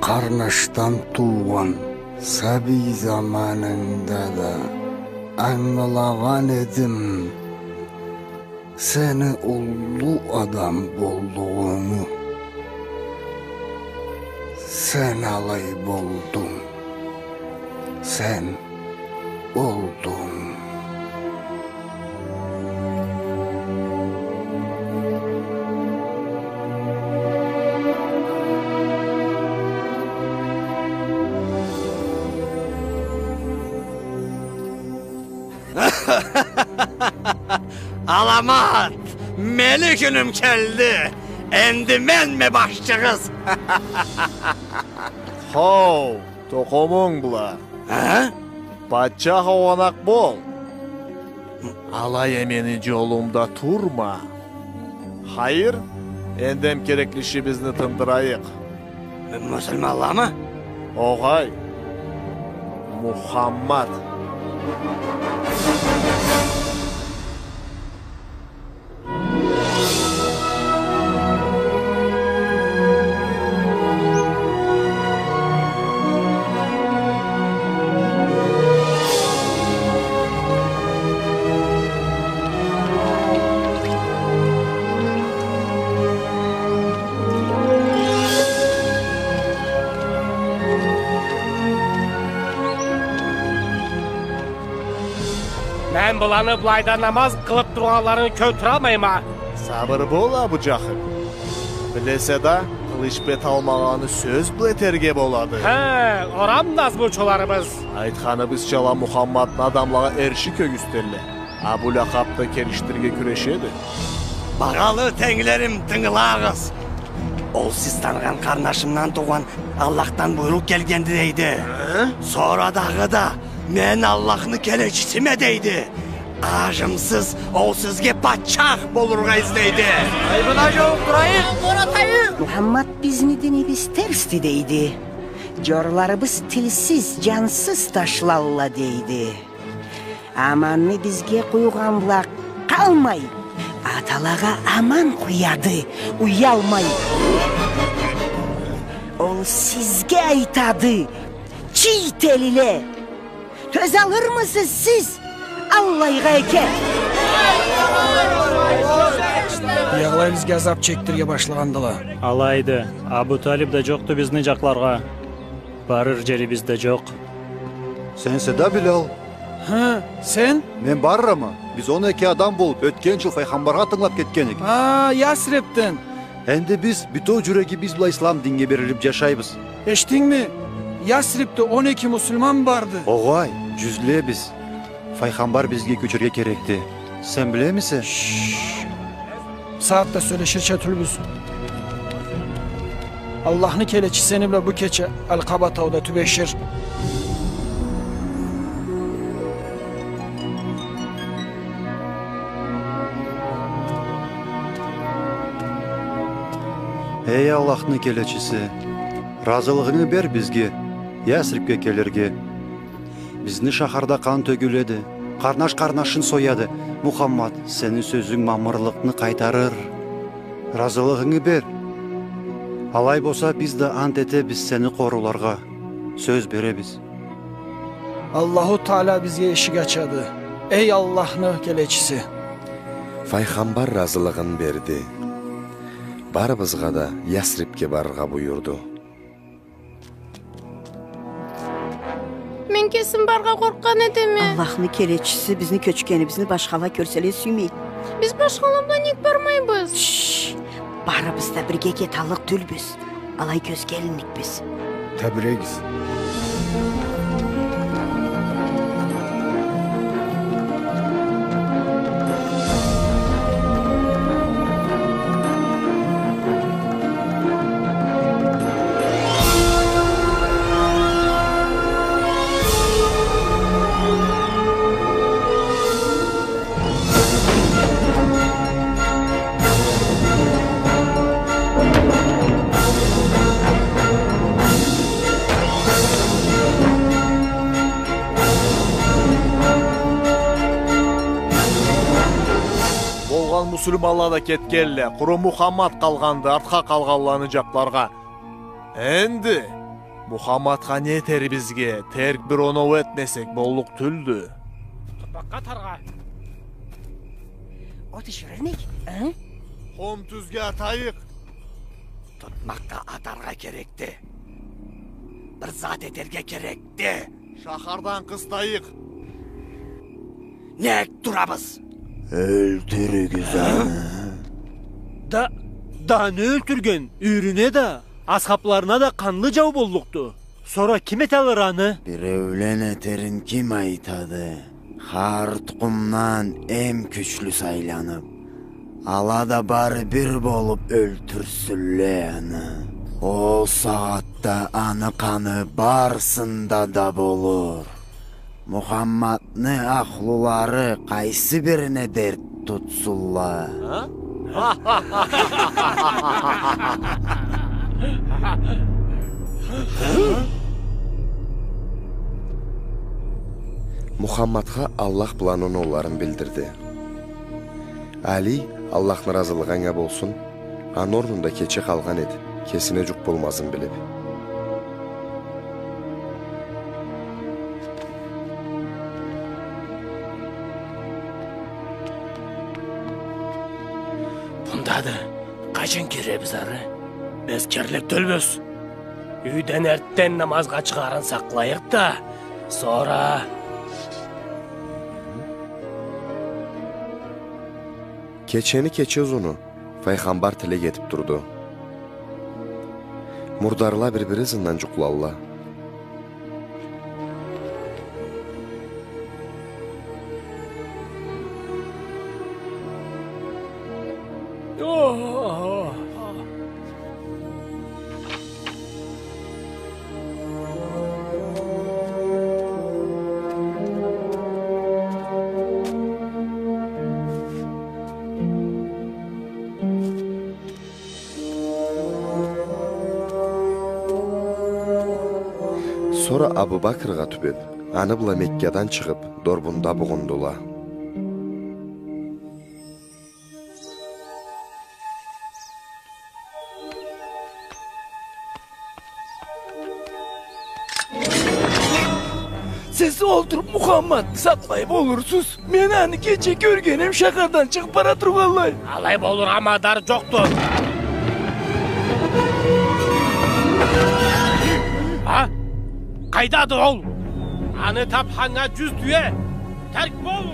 къарнашдан туугъан, сабий заманынгда да ангылагъан эдим сени уллу адам боллугъунгу. Сен алай болдунг. Сен олдунг. Аламат! Мени кюнюм келди! Энди менме башчыгъыз! Хоу, тукъумунг бла. А? Патчах огъанакъ бол. Алай а мени джолумда турма. Хайыр, энди эм керекли ишибизни тындырайыкъ. Муслиманламы? Огъай, Мухаммад. Мен быланы былайда намаз къылыб тургъанларын кёлтюралмайма. Сабыр бол, Абу Джахил. Билесе да, къылыч бла эталмагъанны сёз бла этерге болады. Хе, орам назмучуларыбыз. Айтханыбызча, Мухаммадны адамлагъа эрши кёргюзтелле. Абу Лахаб да келишдирирге кюрешеди. Багъалы тенглерим, тынгылагъыз. Ол сиз таныгъан къарнашымдан туугъан Аллахдан буйрукъ келгенди дейди. Хы? Сора дагъыда, мен Аллахны келечисиме дейди. Ажымсыз ол сизге патчах болургъа излейди. Айыбына джууукъ турайыкъ. Мухаммад бизни динибиз терсди дейди. Джорларыбыз тилсиз, джансыз ташлалла дейди. Аманны бизге къуйгъан бла къалмай, аталагъа аман къуяды, уялмай. Ол сизге айтады, чий телиле. Тёзалырмысыз сиз аллайгъа экен? Биягъылай бизге азаб чекдирирге башлагъандыла. Алайды, Абу Талиб да джокъду бизни джакъларгъа. Барыр джерибиз да джокъ. Сенсе да, Билал? Хы, сен? Мен барырма. Биз он эки адам болуб, ётген джыл файгъамбаргъа тынгылаб кетген эдик. А, Ясрибден. Энди биз бютеу джюрегибиз бла ислам диннге берилиб джашайбыз. Эшитдингми? Ясрибде он эки муслиман барды. Огъай, джюзлебиз. Файгъамбар бизге кёчерге керекди. Сен билемисе? Шш. Сагъатда сёлеширча тюлбюз. Аллахны келечиси сени бла бу кече Алкъаба тауда тюбешир. Эй Аллахны келечиси, разылыгъынгы бер бизге Ясрибге келирге. Бизни шахарда къан тёгюледи, Къарнаш къарнашын сояды. Мухаммад, сени сёзюнг мамырлыкъны къайтарыр. Разылыгъынгы бер. Алай болса, биз да ант этебиз сени къорууларгъа. Сёз беребиз. Аллаху Таала бизге эшик ачады. Эй Аллахны келечиси! Файгъамбар разылыгъын берди. Барыбызгъа да Ясрибге барыргъа буюрду. Мен кесим барыргъа къоркъгъан этеме. Аллахны келечиси, бизни кёчгенибизни башхала кёрселе сюймейди. Биз башхала бла нек бармайбыз? Шш! Барыбыз да бирге кеталлыкъ тюлбюз. Алай кёзге илинникбиз. Тебирегиз. Болгъан муслиманла да кетгенле, къуру Мухаммад къалгъанды, артха къалгъанланы джакъларгъа. Энди Мухаммадха не этерибизге терк бир оноу этмесек боллукъ тюлдю. Тутмакъгъа атаргъа. От иширирмик, а? Къум тюзге атайыкъ. Тутмакъгъа атаргъа керекди. Бир зат этерге керекди. Шахардан къыстайыкъ. Нек турабыз? Ёлтюрюгюз аны. Да, да аны ёлтюрген, юйюрюне да, асхабларына да къанлы джау боллукъду. Сора ким эталыр аны? Биреулен этерин ким айтады? Хар тукъумдан эм кючлю сайланыб, ала да бары бир болуб ёлтюрсюнле аны. Ол сагъатда аны къаны барысында да болур. Мухаммадны ахлулары къайсы бирине дерт тутсунла? А? Мухаммадха Аллах быланы оноуларын билдирди. Али, Аллахны разылыгъы анга болсун, аны орнунда кече къалгъан эди, кесине джукъ болмазын билиб. Мындады, къачан киребиз ары? Биз кирлик тюлбюз. Юйден эртден намазгъа чыгъарын сакълайыкъ да, сора. Кечени кече узуну Файгъамбар тилек этиб турду. Мурдарла бир-бири ызындан джукълалла. Сора Абу Бакргъа тюбеб, аны бла Меккадан чыгъыб, дорбунда бугъундула. Сиз олтуруб Мухаммадны сакълай болурсуз. Мен аны кече кёргенем, шахардан чыгъыб бара тургъанлай. Алай болургъа мадар джокъду. А? Къайдады ол? Аны табханнга джюз тюе. Терк бол!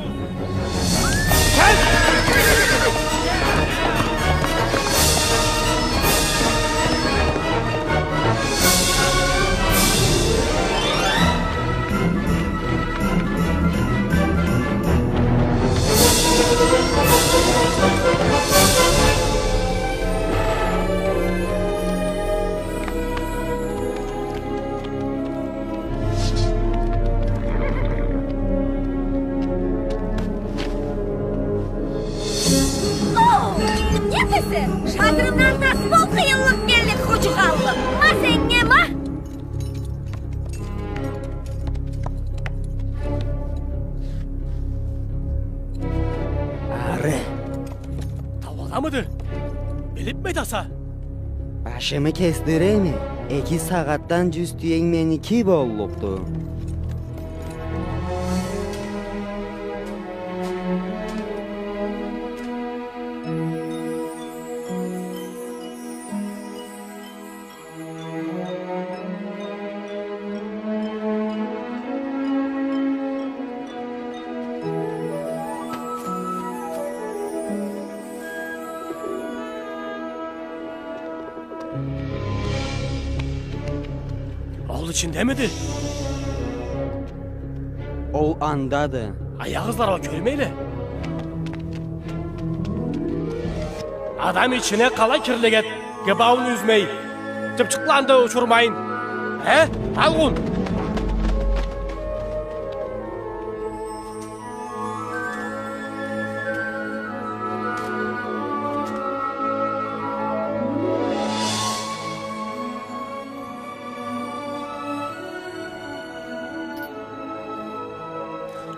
Башымы кесдиреме, эки сагъатдан джюз тюенг меники боллукъду. Ол ичиндемиди? Ол андады. Аякъ ызлары кёрмейле. Адам ичине къалай кирлик эт, гыбауун юзмей, чыпчыкъланы да учурмайын. Э, алгъын!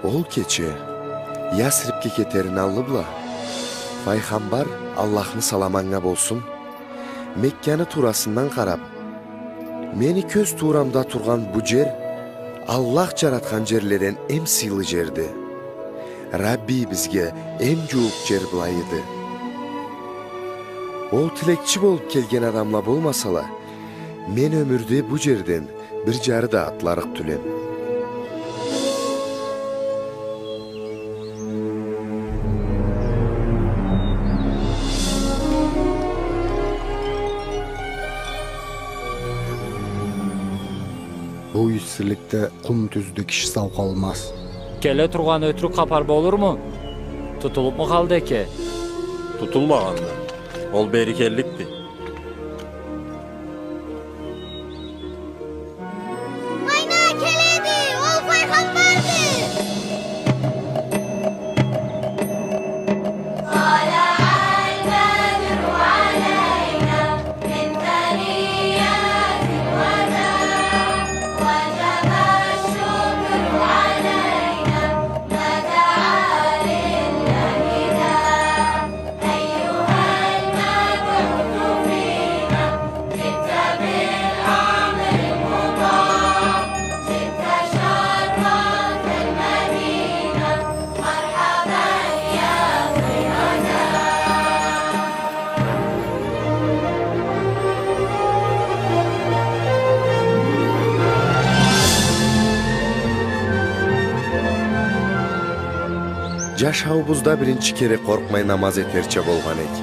Ол кече Ясрибге кетерин аллы бла, Файгъамбар, Аллахны саламы анга болсун, Мекканы туурасындан къарап: «Мени кёз туурамда тургъан бу джер Аллах джаратхан джерледен эм сыйлы джерди. Раббийибизге эм джууукъ джер былайыды. Ол тилекчи болуп келген адамла болмасала, мен ёмюрде бу джерден бир джары да атларыкъ тюлем». Бу иссиликде къум тюзде киши сау къалмаз. Келе тургъан ётюрюк хапар болурму? Тутулупму къалды эке? Тутулмагъанды. Ол бери келликди. Майна келеди, ол файгъамбарды! Джашауубузда биринчи кере къоркъмай намаз этерча болгъан эк.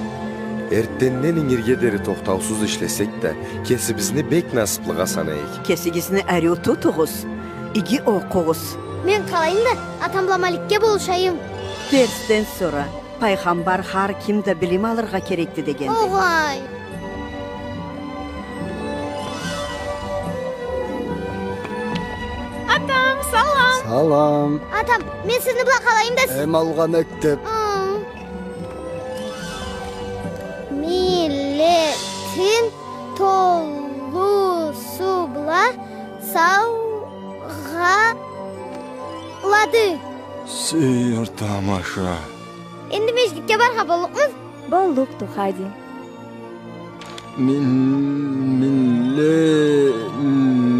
Эртденден ингирге дери тохтаусуз ишлесек да, кесибизни бек насыплыгъа санай эк. Кесигизни ариу тутугъуз, иги окъугъуз. Мен къалайым да, атам бла Маликге болушайым. Дерсден сора, Пайгъамбар хар ким да билим алыргъа керекди дегенди. Огъай! Атам, салам! Салам! Атам, мен сизни бла къалайым да сиз... Эм алгъа мектеп. Ы. Миллетин толусу бла саугъалады. Сейир тамаша. Энди межгитге баргъа боллукъмуз? Боллукъду, хайди. Мин-, милле-,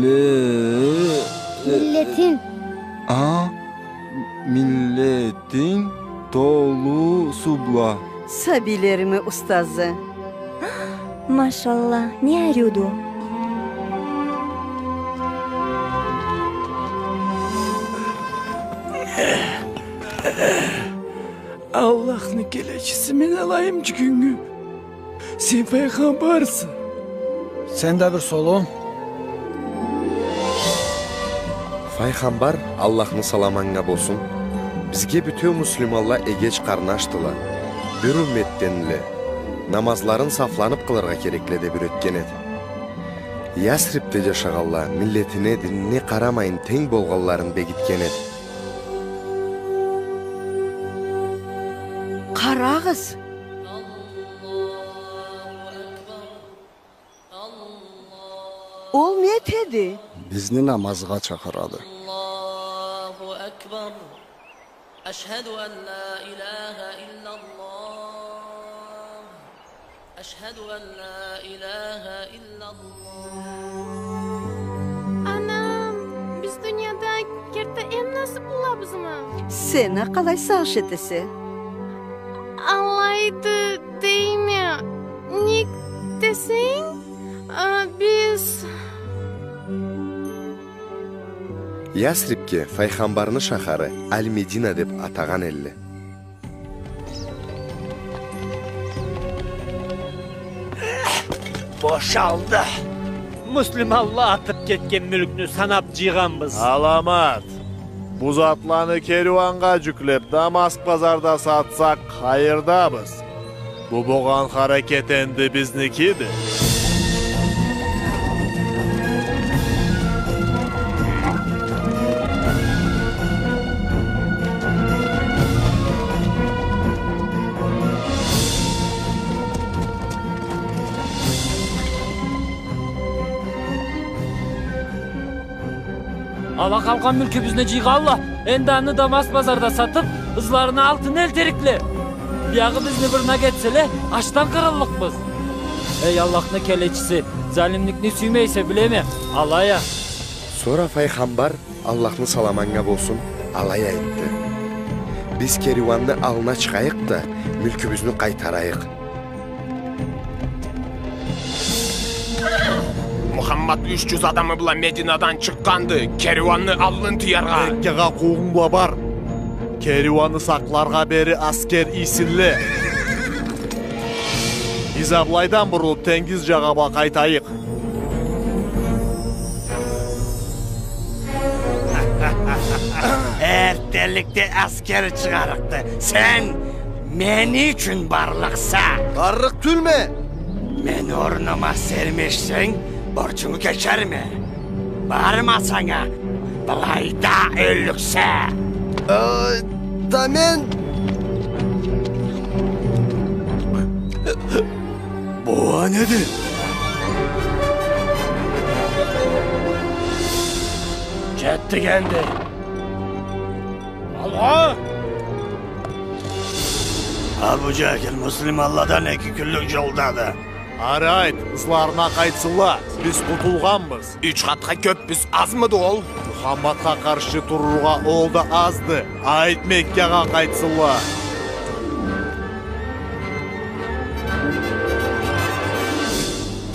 ле-, миллетин. А? Миллетин толусу бла. Сабийлерими устазы. Машалла, не ариуду. Аллахны келечиси, мен алайым джюгюнгю. Сен файгъамбарса. Сен да бир солу. Файгъамбар, Аллахны саламы анга болсун, бизге бютеу муслиманла эгеч къарнашдыла, бир умметденле, намазларын сафланып къылыргъа керекле деп юретген эди. Ясрибде джашагъанла миллетине, динине къарамайын тенг болгъанларын бегитген эди. Къарагъыз! Ол не этеди? Бизни намазгъа чакъырады. أشهد أن لا إله إلا الله. Анам, биз дунияда керти эм насыблылабызмы? Сен а къалай сагъыш этесе? Алайды дейме. Нек десенг, а, биз Ясрибге файгъамбарны шахары Аль-Медина деб атагъан элле. Бошалды. Муслиманла атыб кетген мюлкню санаб джыйгъанбыз. Аламат. Бу затланы кериуаннга джюклеб, Дамаск базарда сатсакъ, хайырдабыз. Бу болгъан харакет энди бизникиди. Ала къалгъан мюлкюбюзню джыйгъанла. Энди аны Дамаск базарда сатыб, ызларына алтын элтерикле. Биягъы бизни бырнак этселе, ачдан къырыллыкъбыз. Эй, Аллахны келечиси, залимликни сюймейсе, билеме, алай а. Сора файгъамбар, Аллахны саламы анга болсун, алай айтды: Биз кериуанны аллына чыгъайыкъ да, мюлкюбюзню къайтарайыкъ. Мухаммад юч джюз адамы бла Мединадан чыкъгъанды, кериуанны аллын тыяргъа. Меккагъа къуугъунг бла бар. Кериуанны сакъларгъа бери аскер ийсинле. Биз а былайдан бурулуб, тенгиз джагъа бла къайтайыкъ. Эртденликде аскер чыгъарыкъды. Сен мени ючюн барлыкъса. Барлыкъ тюлме. Мени орнума сермешсенг, борчунгу кечерме. Бармасанг а, былайда ёллюксе. Э, да мен... Бу а неди? Джетдик энди. Алгъа! Абу Джахил муслиманладан эки кюнлюк джолдады. Ары айт, ызларына къайтсынла, биз къутулгъанбыз. Юч къатха кёббюз, азмыды ол? Мухаммадха къаршы турургъа ол да азды. Айт, Меккагъа къайтсынла.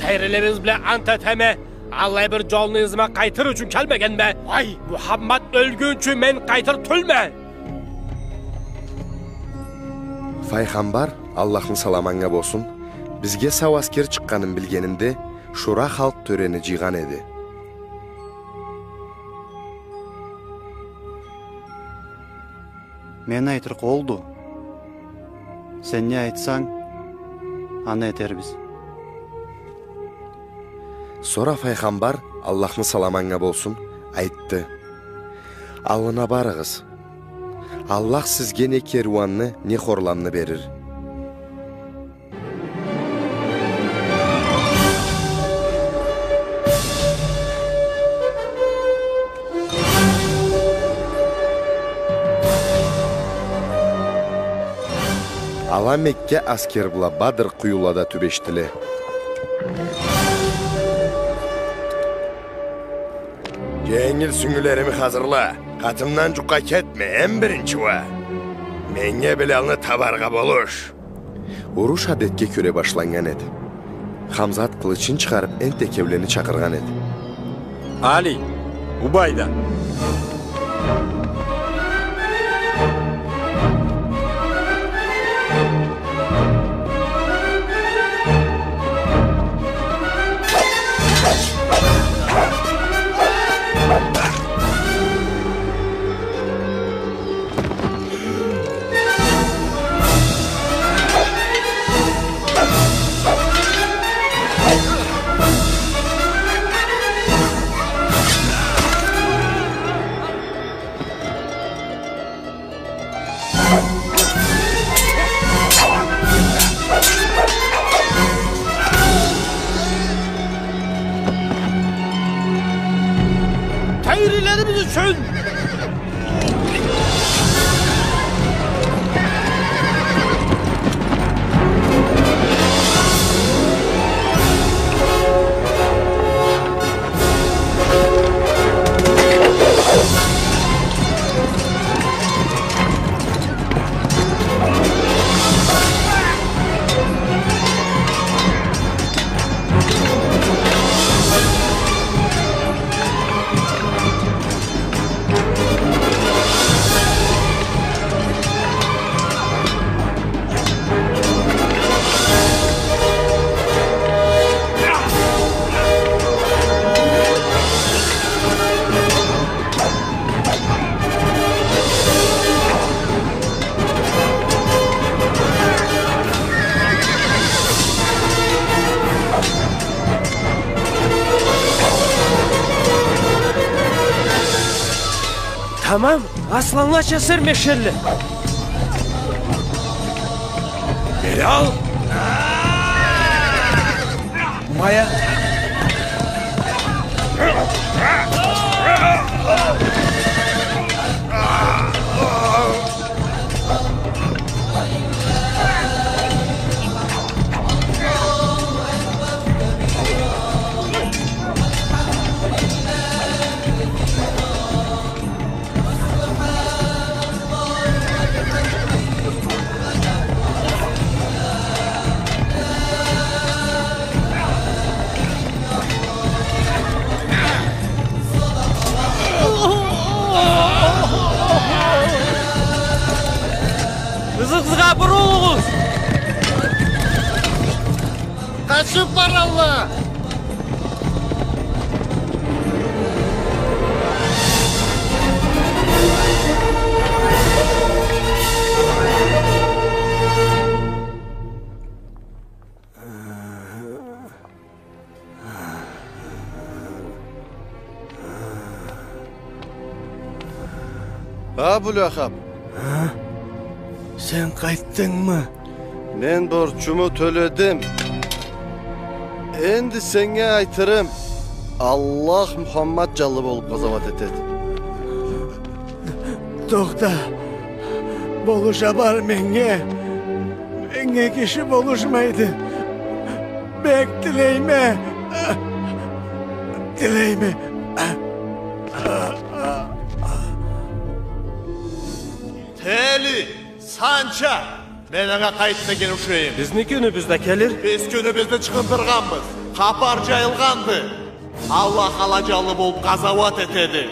Тейрилерибиз бла ант этеме, аллай бир джолну ызыма къайтыр ючюн келмегенме. Ай, Мухаммад ёлгюнчю мен къайтыр тюлме. Файгъамбар, Аллахны саламы анга болсун, бизге сау аскер чыкъгъанын билгенинде, Шура халкъ тёрени джыйгъан эди. Мен айтырыкъ олду. Сен не айтсанг, аны этербиз. Сора файгъамбар, Аллахны саламы анга болсун, айтды: Аллына барыгъыз. Аллах сизге не керуанны, не хорламны берир. Ала Мекка аскер бла Бадр къуюлада тюбешдиле. Дженгил сюнгюлерими хазырла. Къатымдан джукъгъа кетме, эм биринчи уа. Меннге Билалны табаргъа болуш. Уруш адетге кёре башланнган эди. Хамзат къылычын чыгъарыб, энтда экеулени чакъыргъан эди. Али, Убайда. Тейрилерибиз ючюн! Тамам, асланлача сермешелле. Бери ал. Мая. Ызыгъызгъа бурулугъуз! Къачып баралла! Абу Лахаб! А? Сен къайтдынгмы? Мен борчуму тёледим. Энди сеннге айтырым, Аллах Мухаммад джанлы болуб къазауат этеди. Тохта, болуша бар меннге. Меннге киши болушмайды. Бек тилейме. Тилейме. Тели, Санча, мен анга къайт деген ушайым. Бизни кюнюбюз да келир. Биз кюнюбюзню чыгъындыргъанбыз. Хапар джайылгъанды. Аллах ала джанлы болуб къазауат этеди.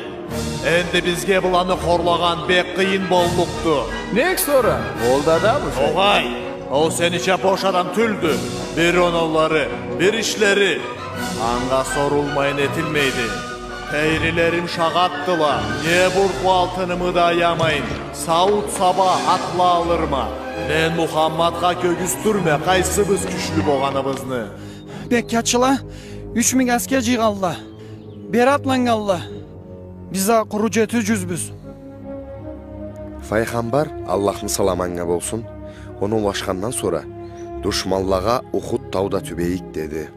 Энди бизге быланы хорлагъан бек къыйын боллукъду. Нек сора? Ол да адаммы? Огъай, ол сенича бош адам тюлдю. Бир оноулары, бир ишлери. Анга сорулмайын этилмейди. Тейрилерим шагъатдыла. Не буртлу алтынымы да аямайын, сауут-саба атла алырма. Мен Мухаммадха кёргюзтюрме, къайсыбыз кючлю богъаныбызны. Меккачыла юч минг аскер джыйгъанла. Бери атланнганла. Биз а къуру джети джюзбюз. Файгъамбар, Аллахны саламы анга болсун, оноулашхандан сора, душманлагъа Ухуд тауда тюбейик, деди.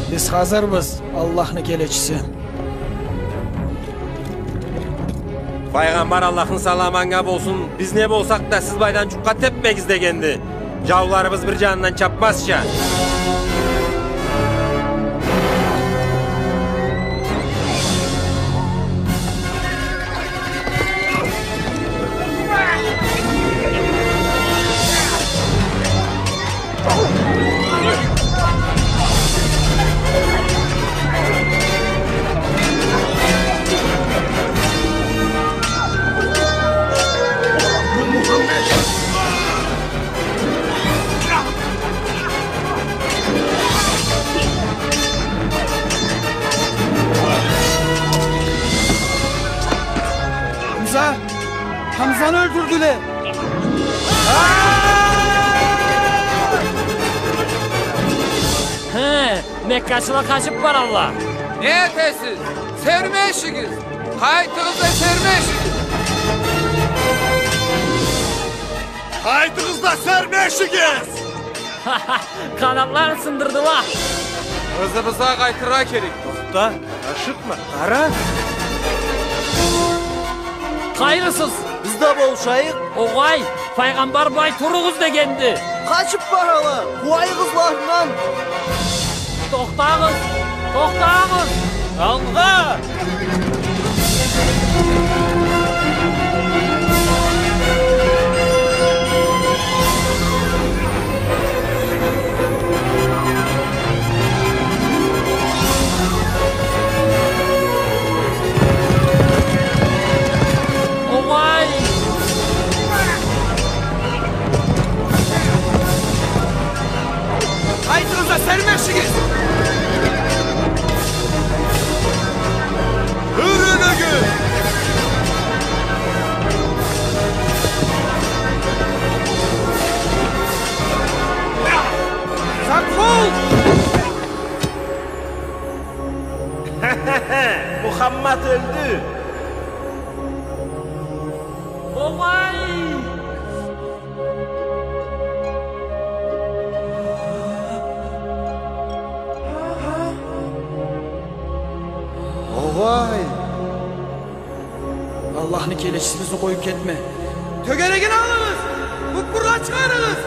Биз хазырбыз, Аллахны келечиси. Файгъамбар, Аллахны саламы анга болсун, биз не болсакъ да, сиз былайдан джукъгъа тепмегиз дегенди. Джауларыбыз бир джанындан чапмазча. Хамза! Хамзаны ёлтюрдюле! Хы, меккачыла къачып баралла. Не этесиз? Сермешигиз! Къайтыгъыз да сермешигиз! Къайтыгъыз да сермешигиз! Къанатларын сындырдыла. Ызыбызгъа къайтыргъа керек. Тохта, ашыкъма, къара. Къайрысыз? Биз да болушайыкъ. Огъай, файгъамбар былай туругъуз дегенди. Къачып барала, къууайыкъ ызларындан. Тохтагъыз, тохтагъыз! Алгъа! Огъай! Къайтыгъыз да сермешигиз! Огъай! Огъай! Аллахны келечиси, бизни къоюб кетме. Тёгерегин алыгъыз! Буппурла чыгъарыгъыз!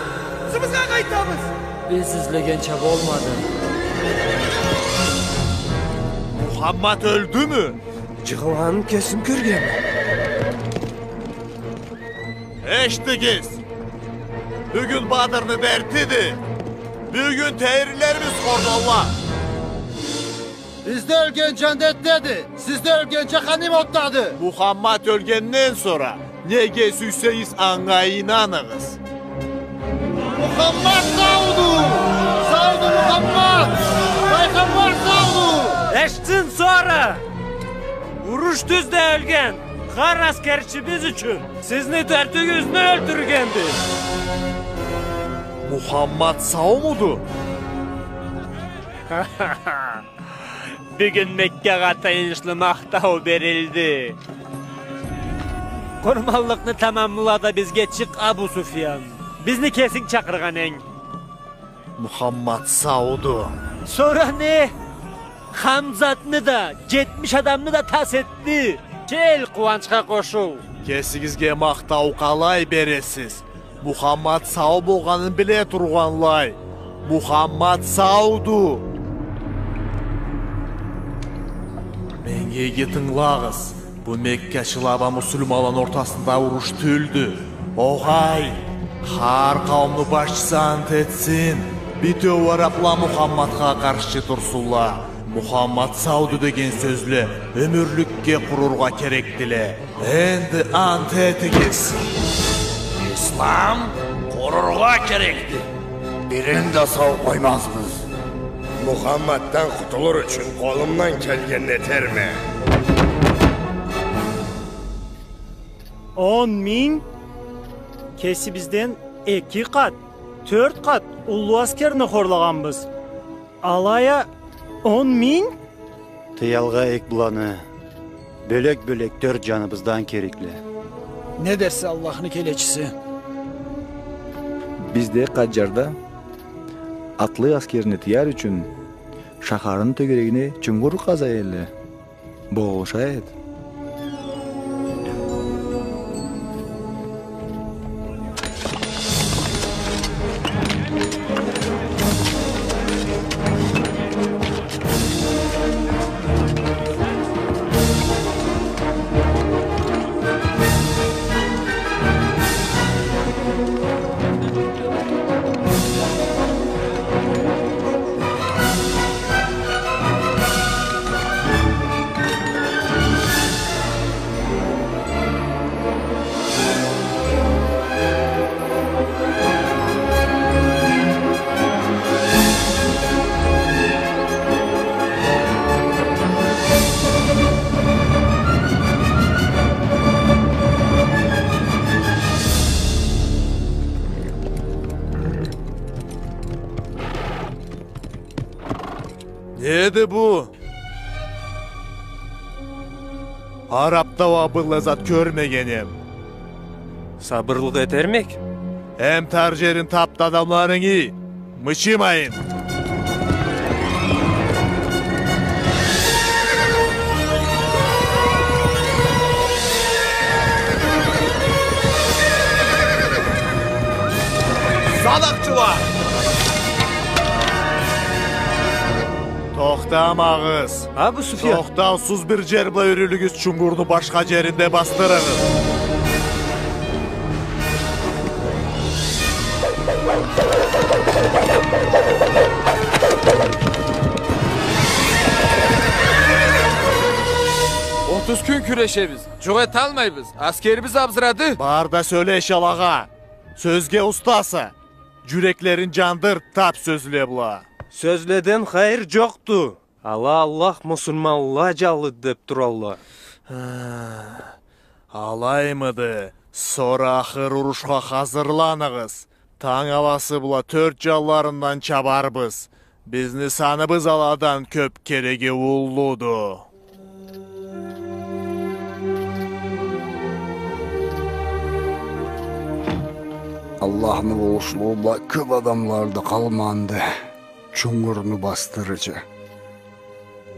Ызыбызгъа къайтабыз! Биз излегенча болмады. Мухаммад ёлдюмю? Джыгъылгъанын кесим кёргенме. Эшитигиз! Бюгюн Бадрны дертиди. Бюгюн тейрилерибиз хорладыла. Бизде ёлген джандетдеди, сизде ёлген джаханим отдады. Мухаммад ёлгенден сора, неге сюйсегиз, анга ийнаныгъыз. Мухаммад сауду! Сауду Мухаммад! Пайгъамбар сауду! Эшитсин сора! Уруш тюзде ёлген хар аскерчибиз ючюн сизни тёртюгюзню ёлтюргенди. Мухаммад саумуду? Бюгюн Меккагъа тыйыншлы махтау берилди. Къурманлыкъны тамамла да бизге чыкъ, Абу Суфьян. Бизни кесинг чакъыргъан энг. Мухаммад сауду. Сора не? Хамзатны да, джетмиш адамны да тас этди. Кел, къууанчха къошул. Кесигизге махтау къалай бересиз? Мухаммад сау болгъанын биле тургъанлай. Мухаммад сауду. Меннге иги тынгылагъыз. Бу меккачыла бла муслиманланы ортасында уруш тюлдю. Огъай, хар къауумну башчысы ант этсин, битеу арабла Мухаммадха къаршчы турсунла. Мухаммад сауду деген сёзле ёмюрлюкге къурургъа керекдиле. Энди ант этигиз. Ислам къурургъа керекди. Бирин да сау къоймазбыз. Мухаммаддан къутулур ючюн къолумдан келгенни этерме. Он минг? Кесибизден эки къат, тёрт къат уллу аскерни хорлагъанбыз. Алай а он минг? Тыялгъа эк быланы. Бёлек-бёлек тёрт джаныбыздан керекле. Не дерсе, Аллахны келечиси? Бизде Къаджарда атлы аскерни тыяр ючюн шахарны тёгерегине чунгур къаза элле. Болуша эди. Неди бу? Арабда уа быллай зат кёрмегенем. Сабырлыкъ этермек. Эм тар джерин таб да адамларынгы мычымайын. Садакъчыла! Тохтамагъыз! Абу Суфьян! Тохтаусуз бир джер бла юрюлюгюз, чунгурну башха джеринде басдырыгъыз. Отуз кюн кюрешебиз. Джукъ эталмайбыз. Аскерибиз абзырады. Бар да сёлеш алагъа. Сёзге устаса. Джюреклерин джандыр таб сёзле бла. Сёзледен хайыр джокъду. Ала Аллах муслиманла джанлыды деб туралла. Ха, алаймыды? Сора ахыр урушха хазырланыгъыз. Танг аласы бла тёрт джанларындан чабарбыз. Бизни саныбыз аладан кёб кереге уллуду. Аллахны болушлугъу бла кёп адамлары да къалманды, чунгурну басдырырча.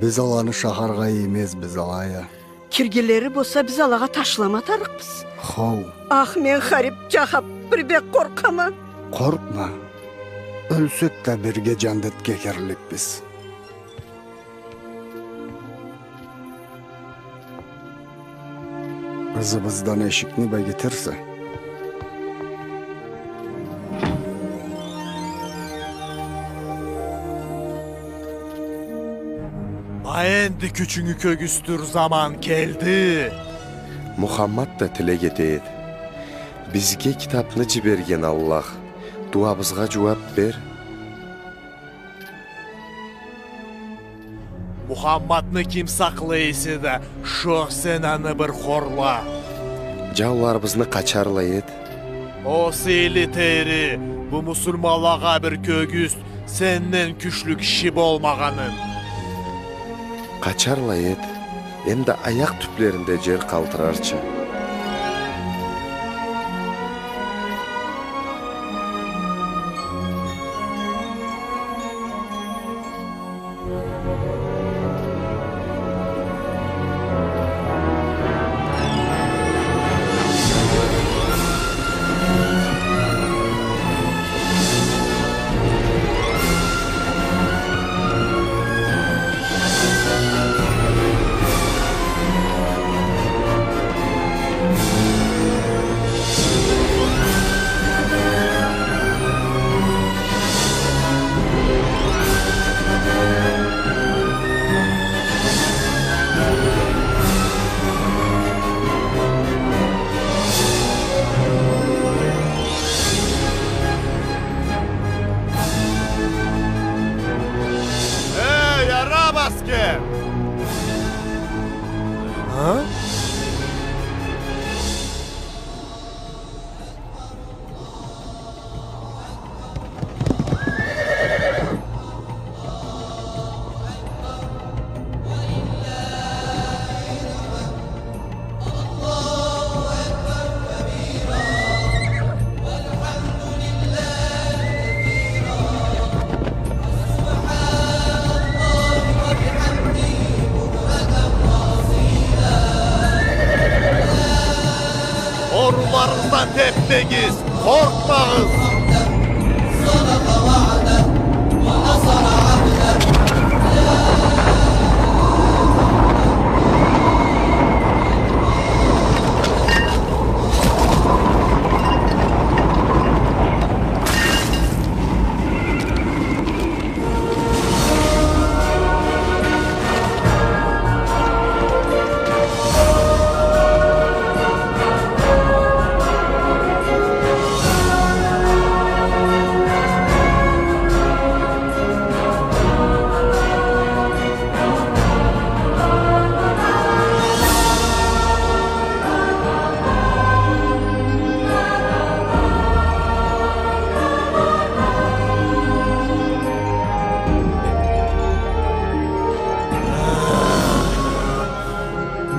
Биз аланы шахаргъа иймезбиз алай а. Киргенлери болса, биз алагъа ташлама тарыкъбыз. Хоу. Ах, мен харип, Джахаб, бир бек къоркъама. Къоркъма. Ёлсек да, бирге джандетге кирликбиз. Ызыбыздан эшикни бегитерсе. Ма энди кючюнгю кёргюзтюр заман келди. Мухаммад да тилек эте эди. Бизге китабны джиберген Аллах, дуабызгъа джууаб бер. Мухаммадны ким сакълай эсе да, шо сен аны бир хорла. Джауларыбызны къачарла эт. О сыйлы Тейри, бу муслиманлагъа бир кёргюзт сенден кючлю киши болмагъанын. Къачарла эт, эм да аякъ тюблеринде джер къалтырарча. Эй, араб аскер! А? Орунларыгъыздан тепмегиз, къоркъмагъыз!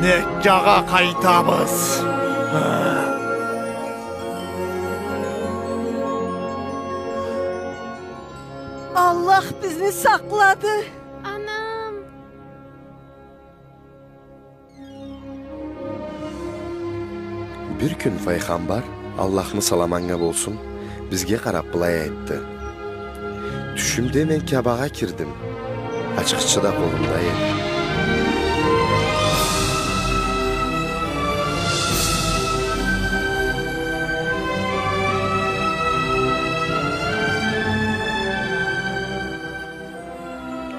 Меккагъа къайтабыз. Аллах бизни сакълады. Анам! Бир кюн файгъамбар, Аллахны саламы анга болсун, бизге къараб былай айтды: «Тюшюмде мен Каабагъа кирдим, ачхычы да къолумда эди».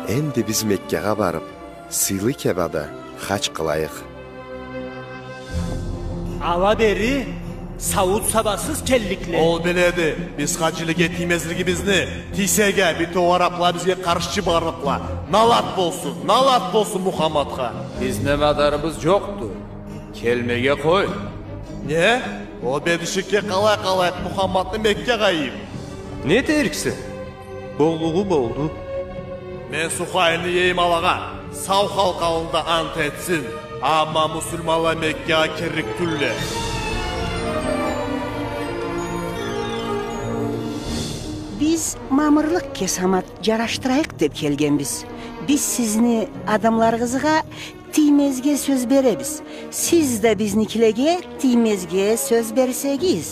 Энди биз Меккагъа барыб, сыйлы Каабада хадж къылайыкъ. Ала бери сауут-сабасыз келликле. Ол биледи биз хаджилиге тиймезлигибизни. Тийсек а, бютеу арабла бизге къаршчы барлыкъла. Налат болсун, налат болсун Мухаммадха. Бизни мадарыбыз джокъду. Келмеге къой. Не? Ол бедишикге къалай къалайыкъ Мухаммадны Меккагъа ийиб? Не этериксе? Боллугъу болду. Мен Сухайлны ийейим алагъа, сау халкъ аллында ант этсин, амма муслиманла Меккагъа кирлик тюлле. Биз мамырлыкъ кесамат джарашдырайыкъ деб келгенбиз. Биз сизни адамларыгъызгъа тиймезге сёз беребиз. Сиз да бизникилеге тиймезге сёз берсегиз.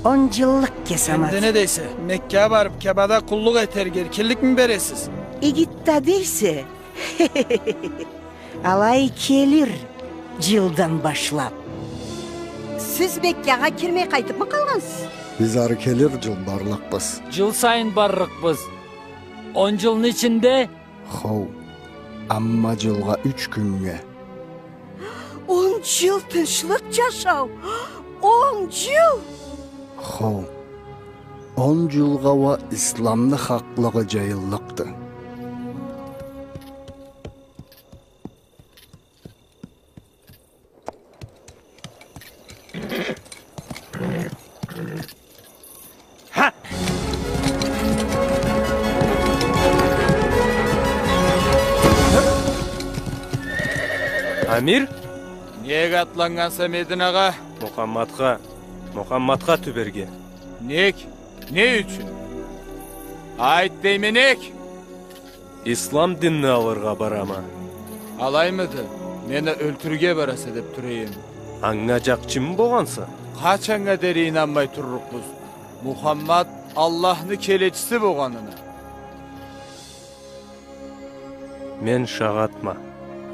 Он джыллыкъ кесамат. Энди не дейсе? Меккагъа барыб, Каабада къуллукъ этерге эркинликми бересиз? Игит да дейсе? Алай келир джылдан башлаб. Сиз Меккагъа кирмей къайтыбмы къалгъансыз? Биз ары келир джыл барлыкъбыз. Джыл сайын барлыкъбыз. Он джылны ичинде? Хоу, амма джылгъа юч кюннге. Он джыл тынчлыкъ джашау. Он джыл! Хоу, он джылгъа уа исламны хакълыгъы джайыллыкъды. Ха! Амир? Нек атланнганса Мединагъа? Мухаммадха, Мухаммадха тюберге. Нек? Не ючюн? Айт дейме, нек? Ислам динни алыргъа барама. Алаймыды? Мени ёлтюрюрге бараса деб тура эдим. Анга джакъчымы богъанса? Къачаннга дери ийнанмай турлукъбуз Мухаммад Аллахны келечиси богъанына? Мен шагъатма.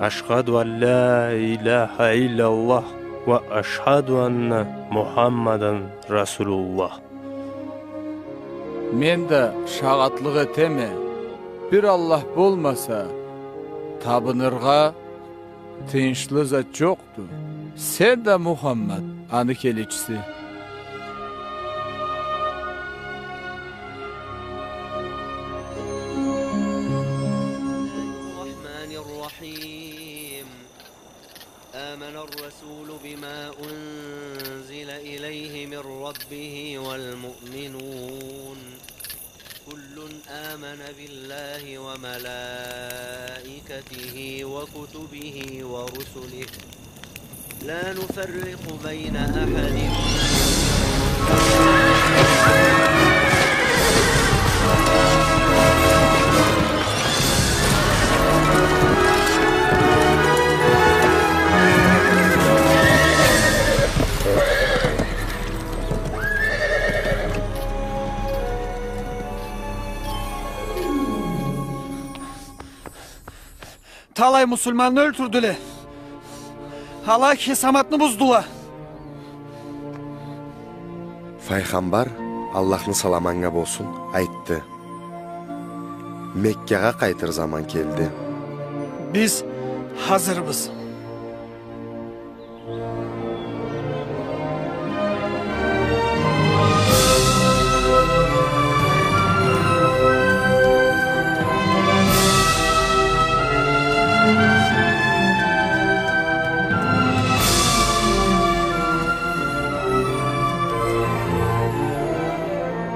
Ашхаду ан ля иляха илляллах ва ашхаду анна Мухаммадан Расулуллах. Мен да шагъатлыкъ этеме, бир Аллах болмаса, табыныргъа тыйыншлы зат джокъду. Сен да, Мухаммад, аны келечиси. الرحمن الرحيم. آمن الرسول بما أنزل إليه من ربه والمؤمنون. كل آمن بالله وملائكته وكتبه ورسله لا نفرق بين أحد. Талай муслиманны ёлтюрдюле. Ала кесаматны буздула. Файгъамбар, Аллахны саламы анга болсун, айтды: Меккагъа къайтыр заман келди. Биз хазырбыз.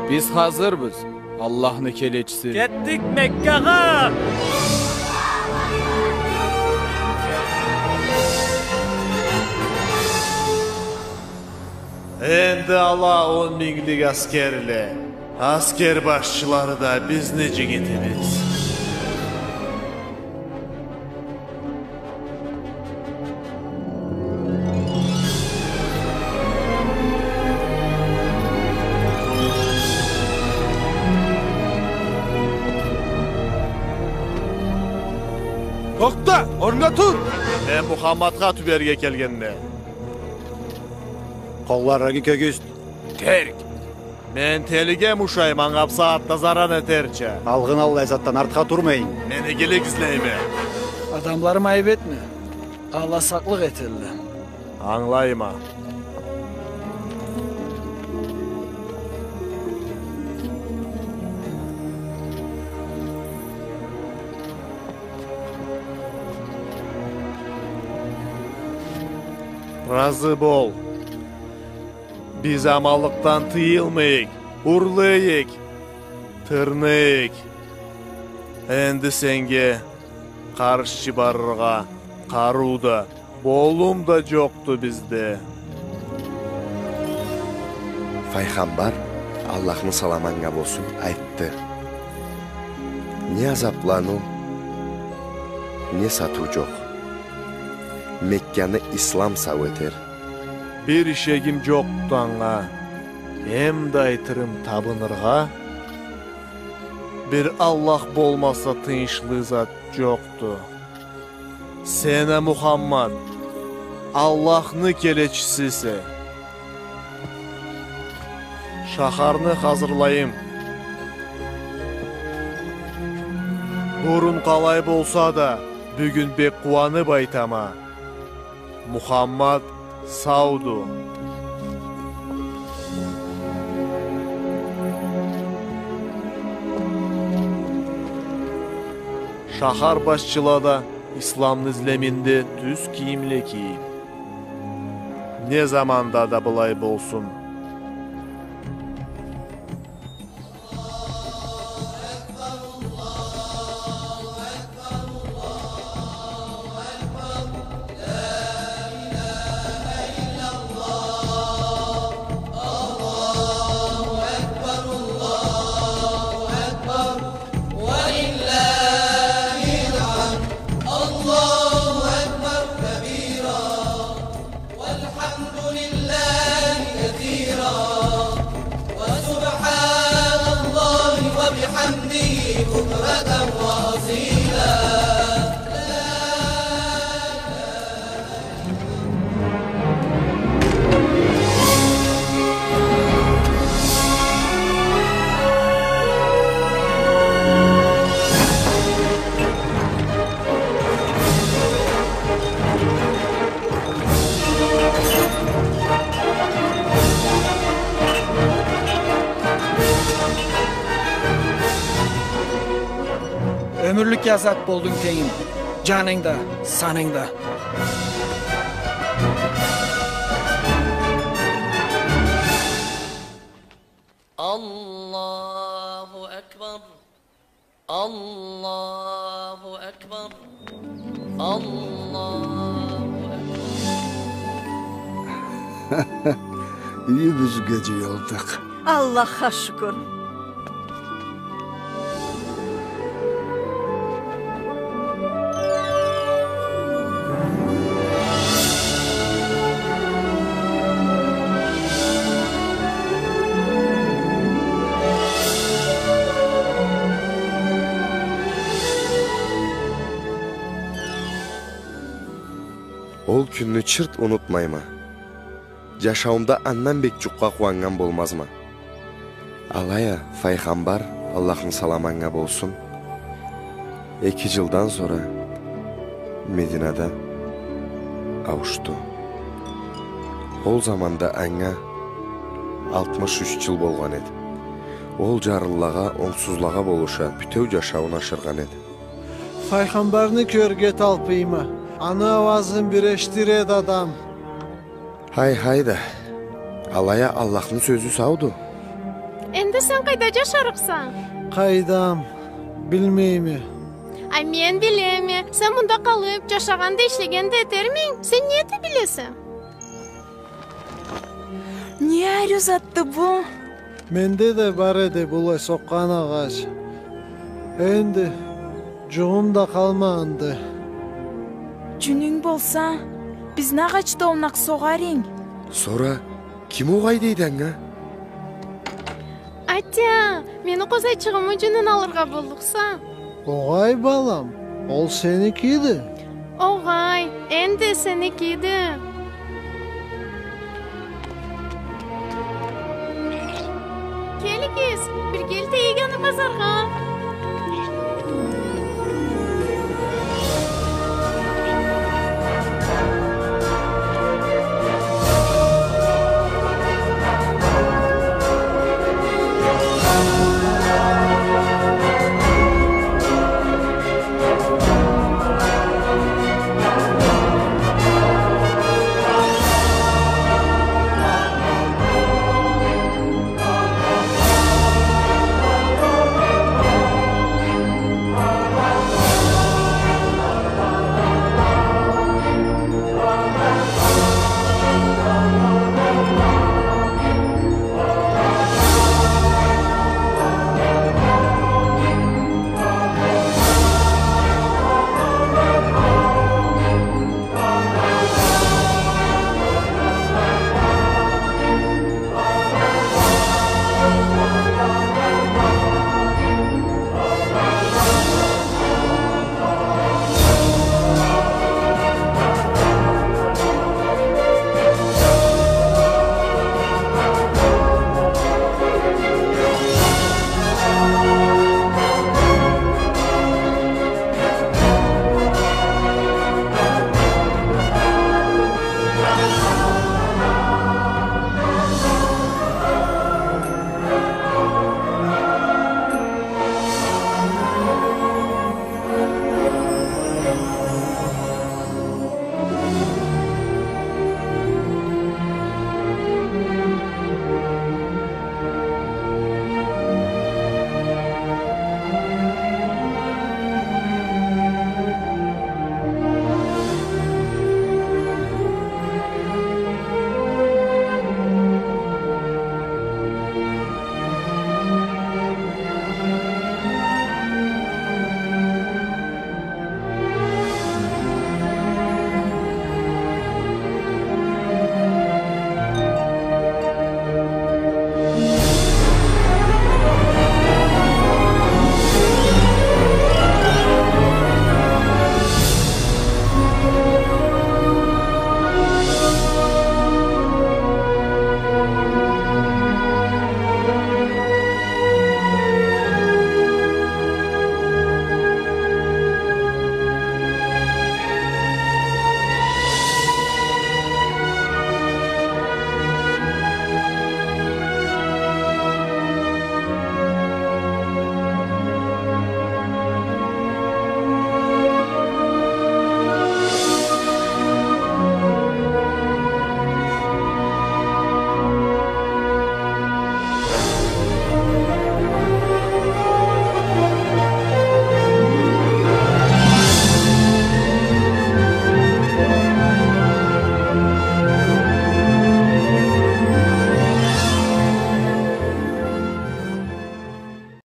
Биз хазырбыз, Аллахны келечиси. Кетдик Меккагъа! Энди ала он минглик аскерле, аскер башчылары да бизни джигитибиз. Тохта! Орнунга тур! Мен Мухаммадха тюберге келгенме. Къолларынгы кёгюзт. Терк! Мен телиге мушай, манга бусагъатда заран этерча. Алгъын аллай затдан артха турмайын. Мен игилик излейме. Адамларыма айып этме. Ала сакълыкъ этелле. Ангылайма. Разы бол. Биз аманлыкъдан тыйылмайыкъ, урлайыкъ, тырнайыкъ. Энди сеннге къарш джиберирге къарыу да, болум да джокъду бизде. Файгъамбар, Аллахны саламы анга болсун, айтды: «Не азапланыу, не сатыу джокъ. Мекканы ислам сау этер». Бир ишегим джокъду анга, эм да айтырым, табыныргъа бир Аллах болмаса тыйыншлы зат джокъду. Сен а, Мухаммад, Аллахны келечисисе. Шахарны хазырлайым. Бурун къалай болса да, бюгюн бек къууаныб айтама: Мухаммад сауду. Шахар башчыла да исламны излеминде тюз кийимле кийиб. Не заманда да былай болсун. والحمد لله كثيرا وسبحان الله وبحمده بكرة وأصيلا. Ёмюрлюкге азат болдунг, тенгим, джанынг да, санынг да. الله أكبر. الله أكبر. الله أكبر. Юйюбюзге джыйылдыкъ. Аллахха шукур. Ол кюнню чырт унутмайма. Джашауумда андан бек джукъгъа къууаннган болмазма. Алай а Файгъамбар, Аллахны саламы анга болсун, эки джылдан сора Мединада ауушду. Ол заманда анга алтмыш юч джыл болгъан эди. Ол джарлылагъа, онгсузлагъа болуша, бютеу джашауун ашыргъан эди. Файгъамбарны кёрюрге талпыйма. Аны ауазын бир эшитир эди адам. Хай, хай да. Алай а Аллахны сёзю сауду. Энди сен къайда джашарыкъса? Къайдам, билмейме. А мен билеме. Сен мында къалыб, джашагъан да, ишлеген да этерме. Сен не эте билесе? Не ариу затды бу? Менде да бар эди былай сокъгъан агъач. Энди джугъум да къалмагъанды. Джюнюнг болса, бизни агъачда олнакъ согъар эдинг. Сора ким огъай дейди анга? Атя, мени къозайчыгъымы джюнюн алыргъа боллукъса. Огъай, балам, ол сеникиди. Огъай, энди сеникиди. Келигиз, бирге элтейик аны базаргъа.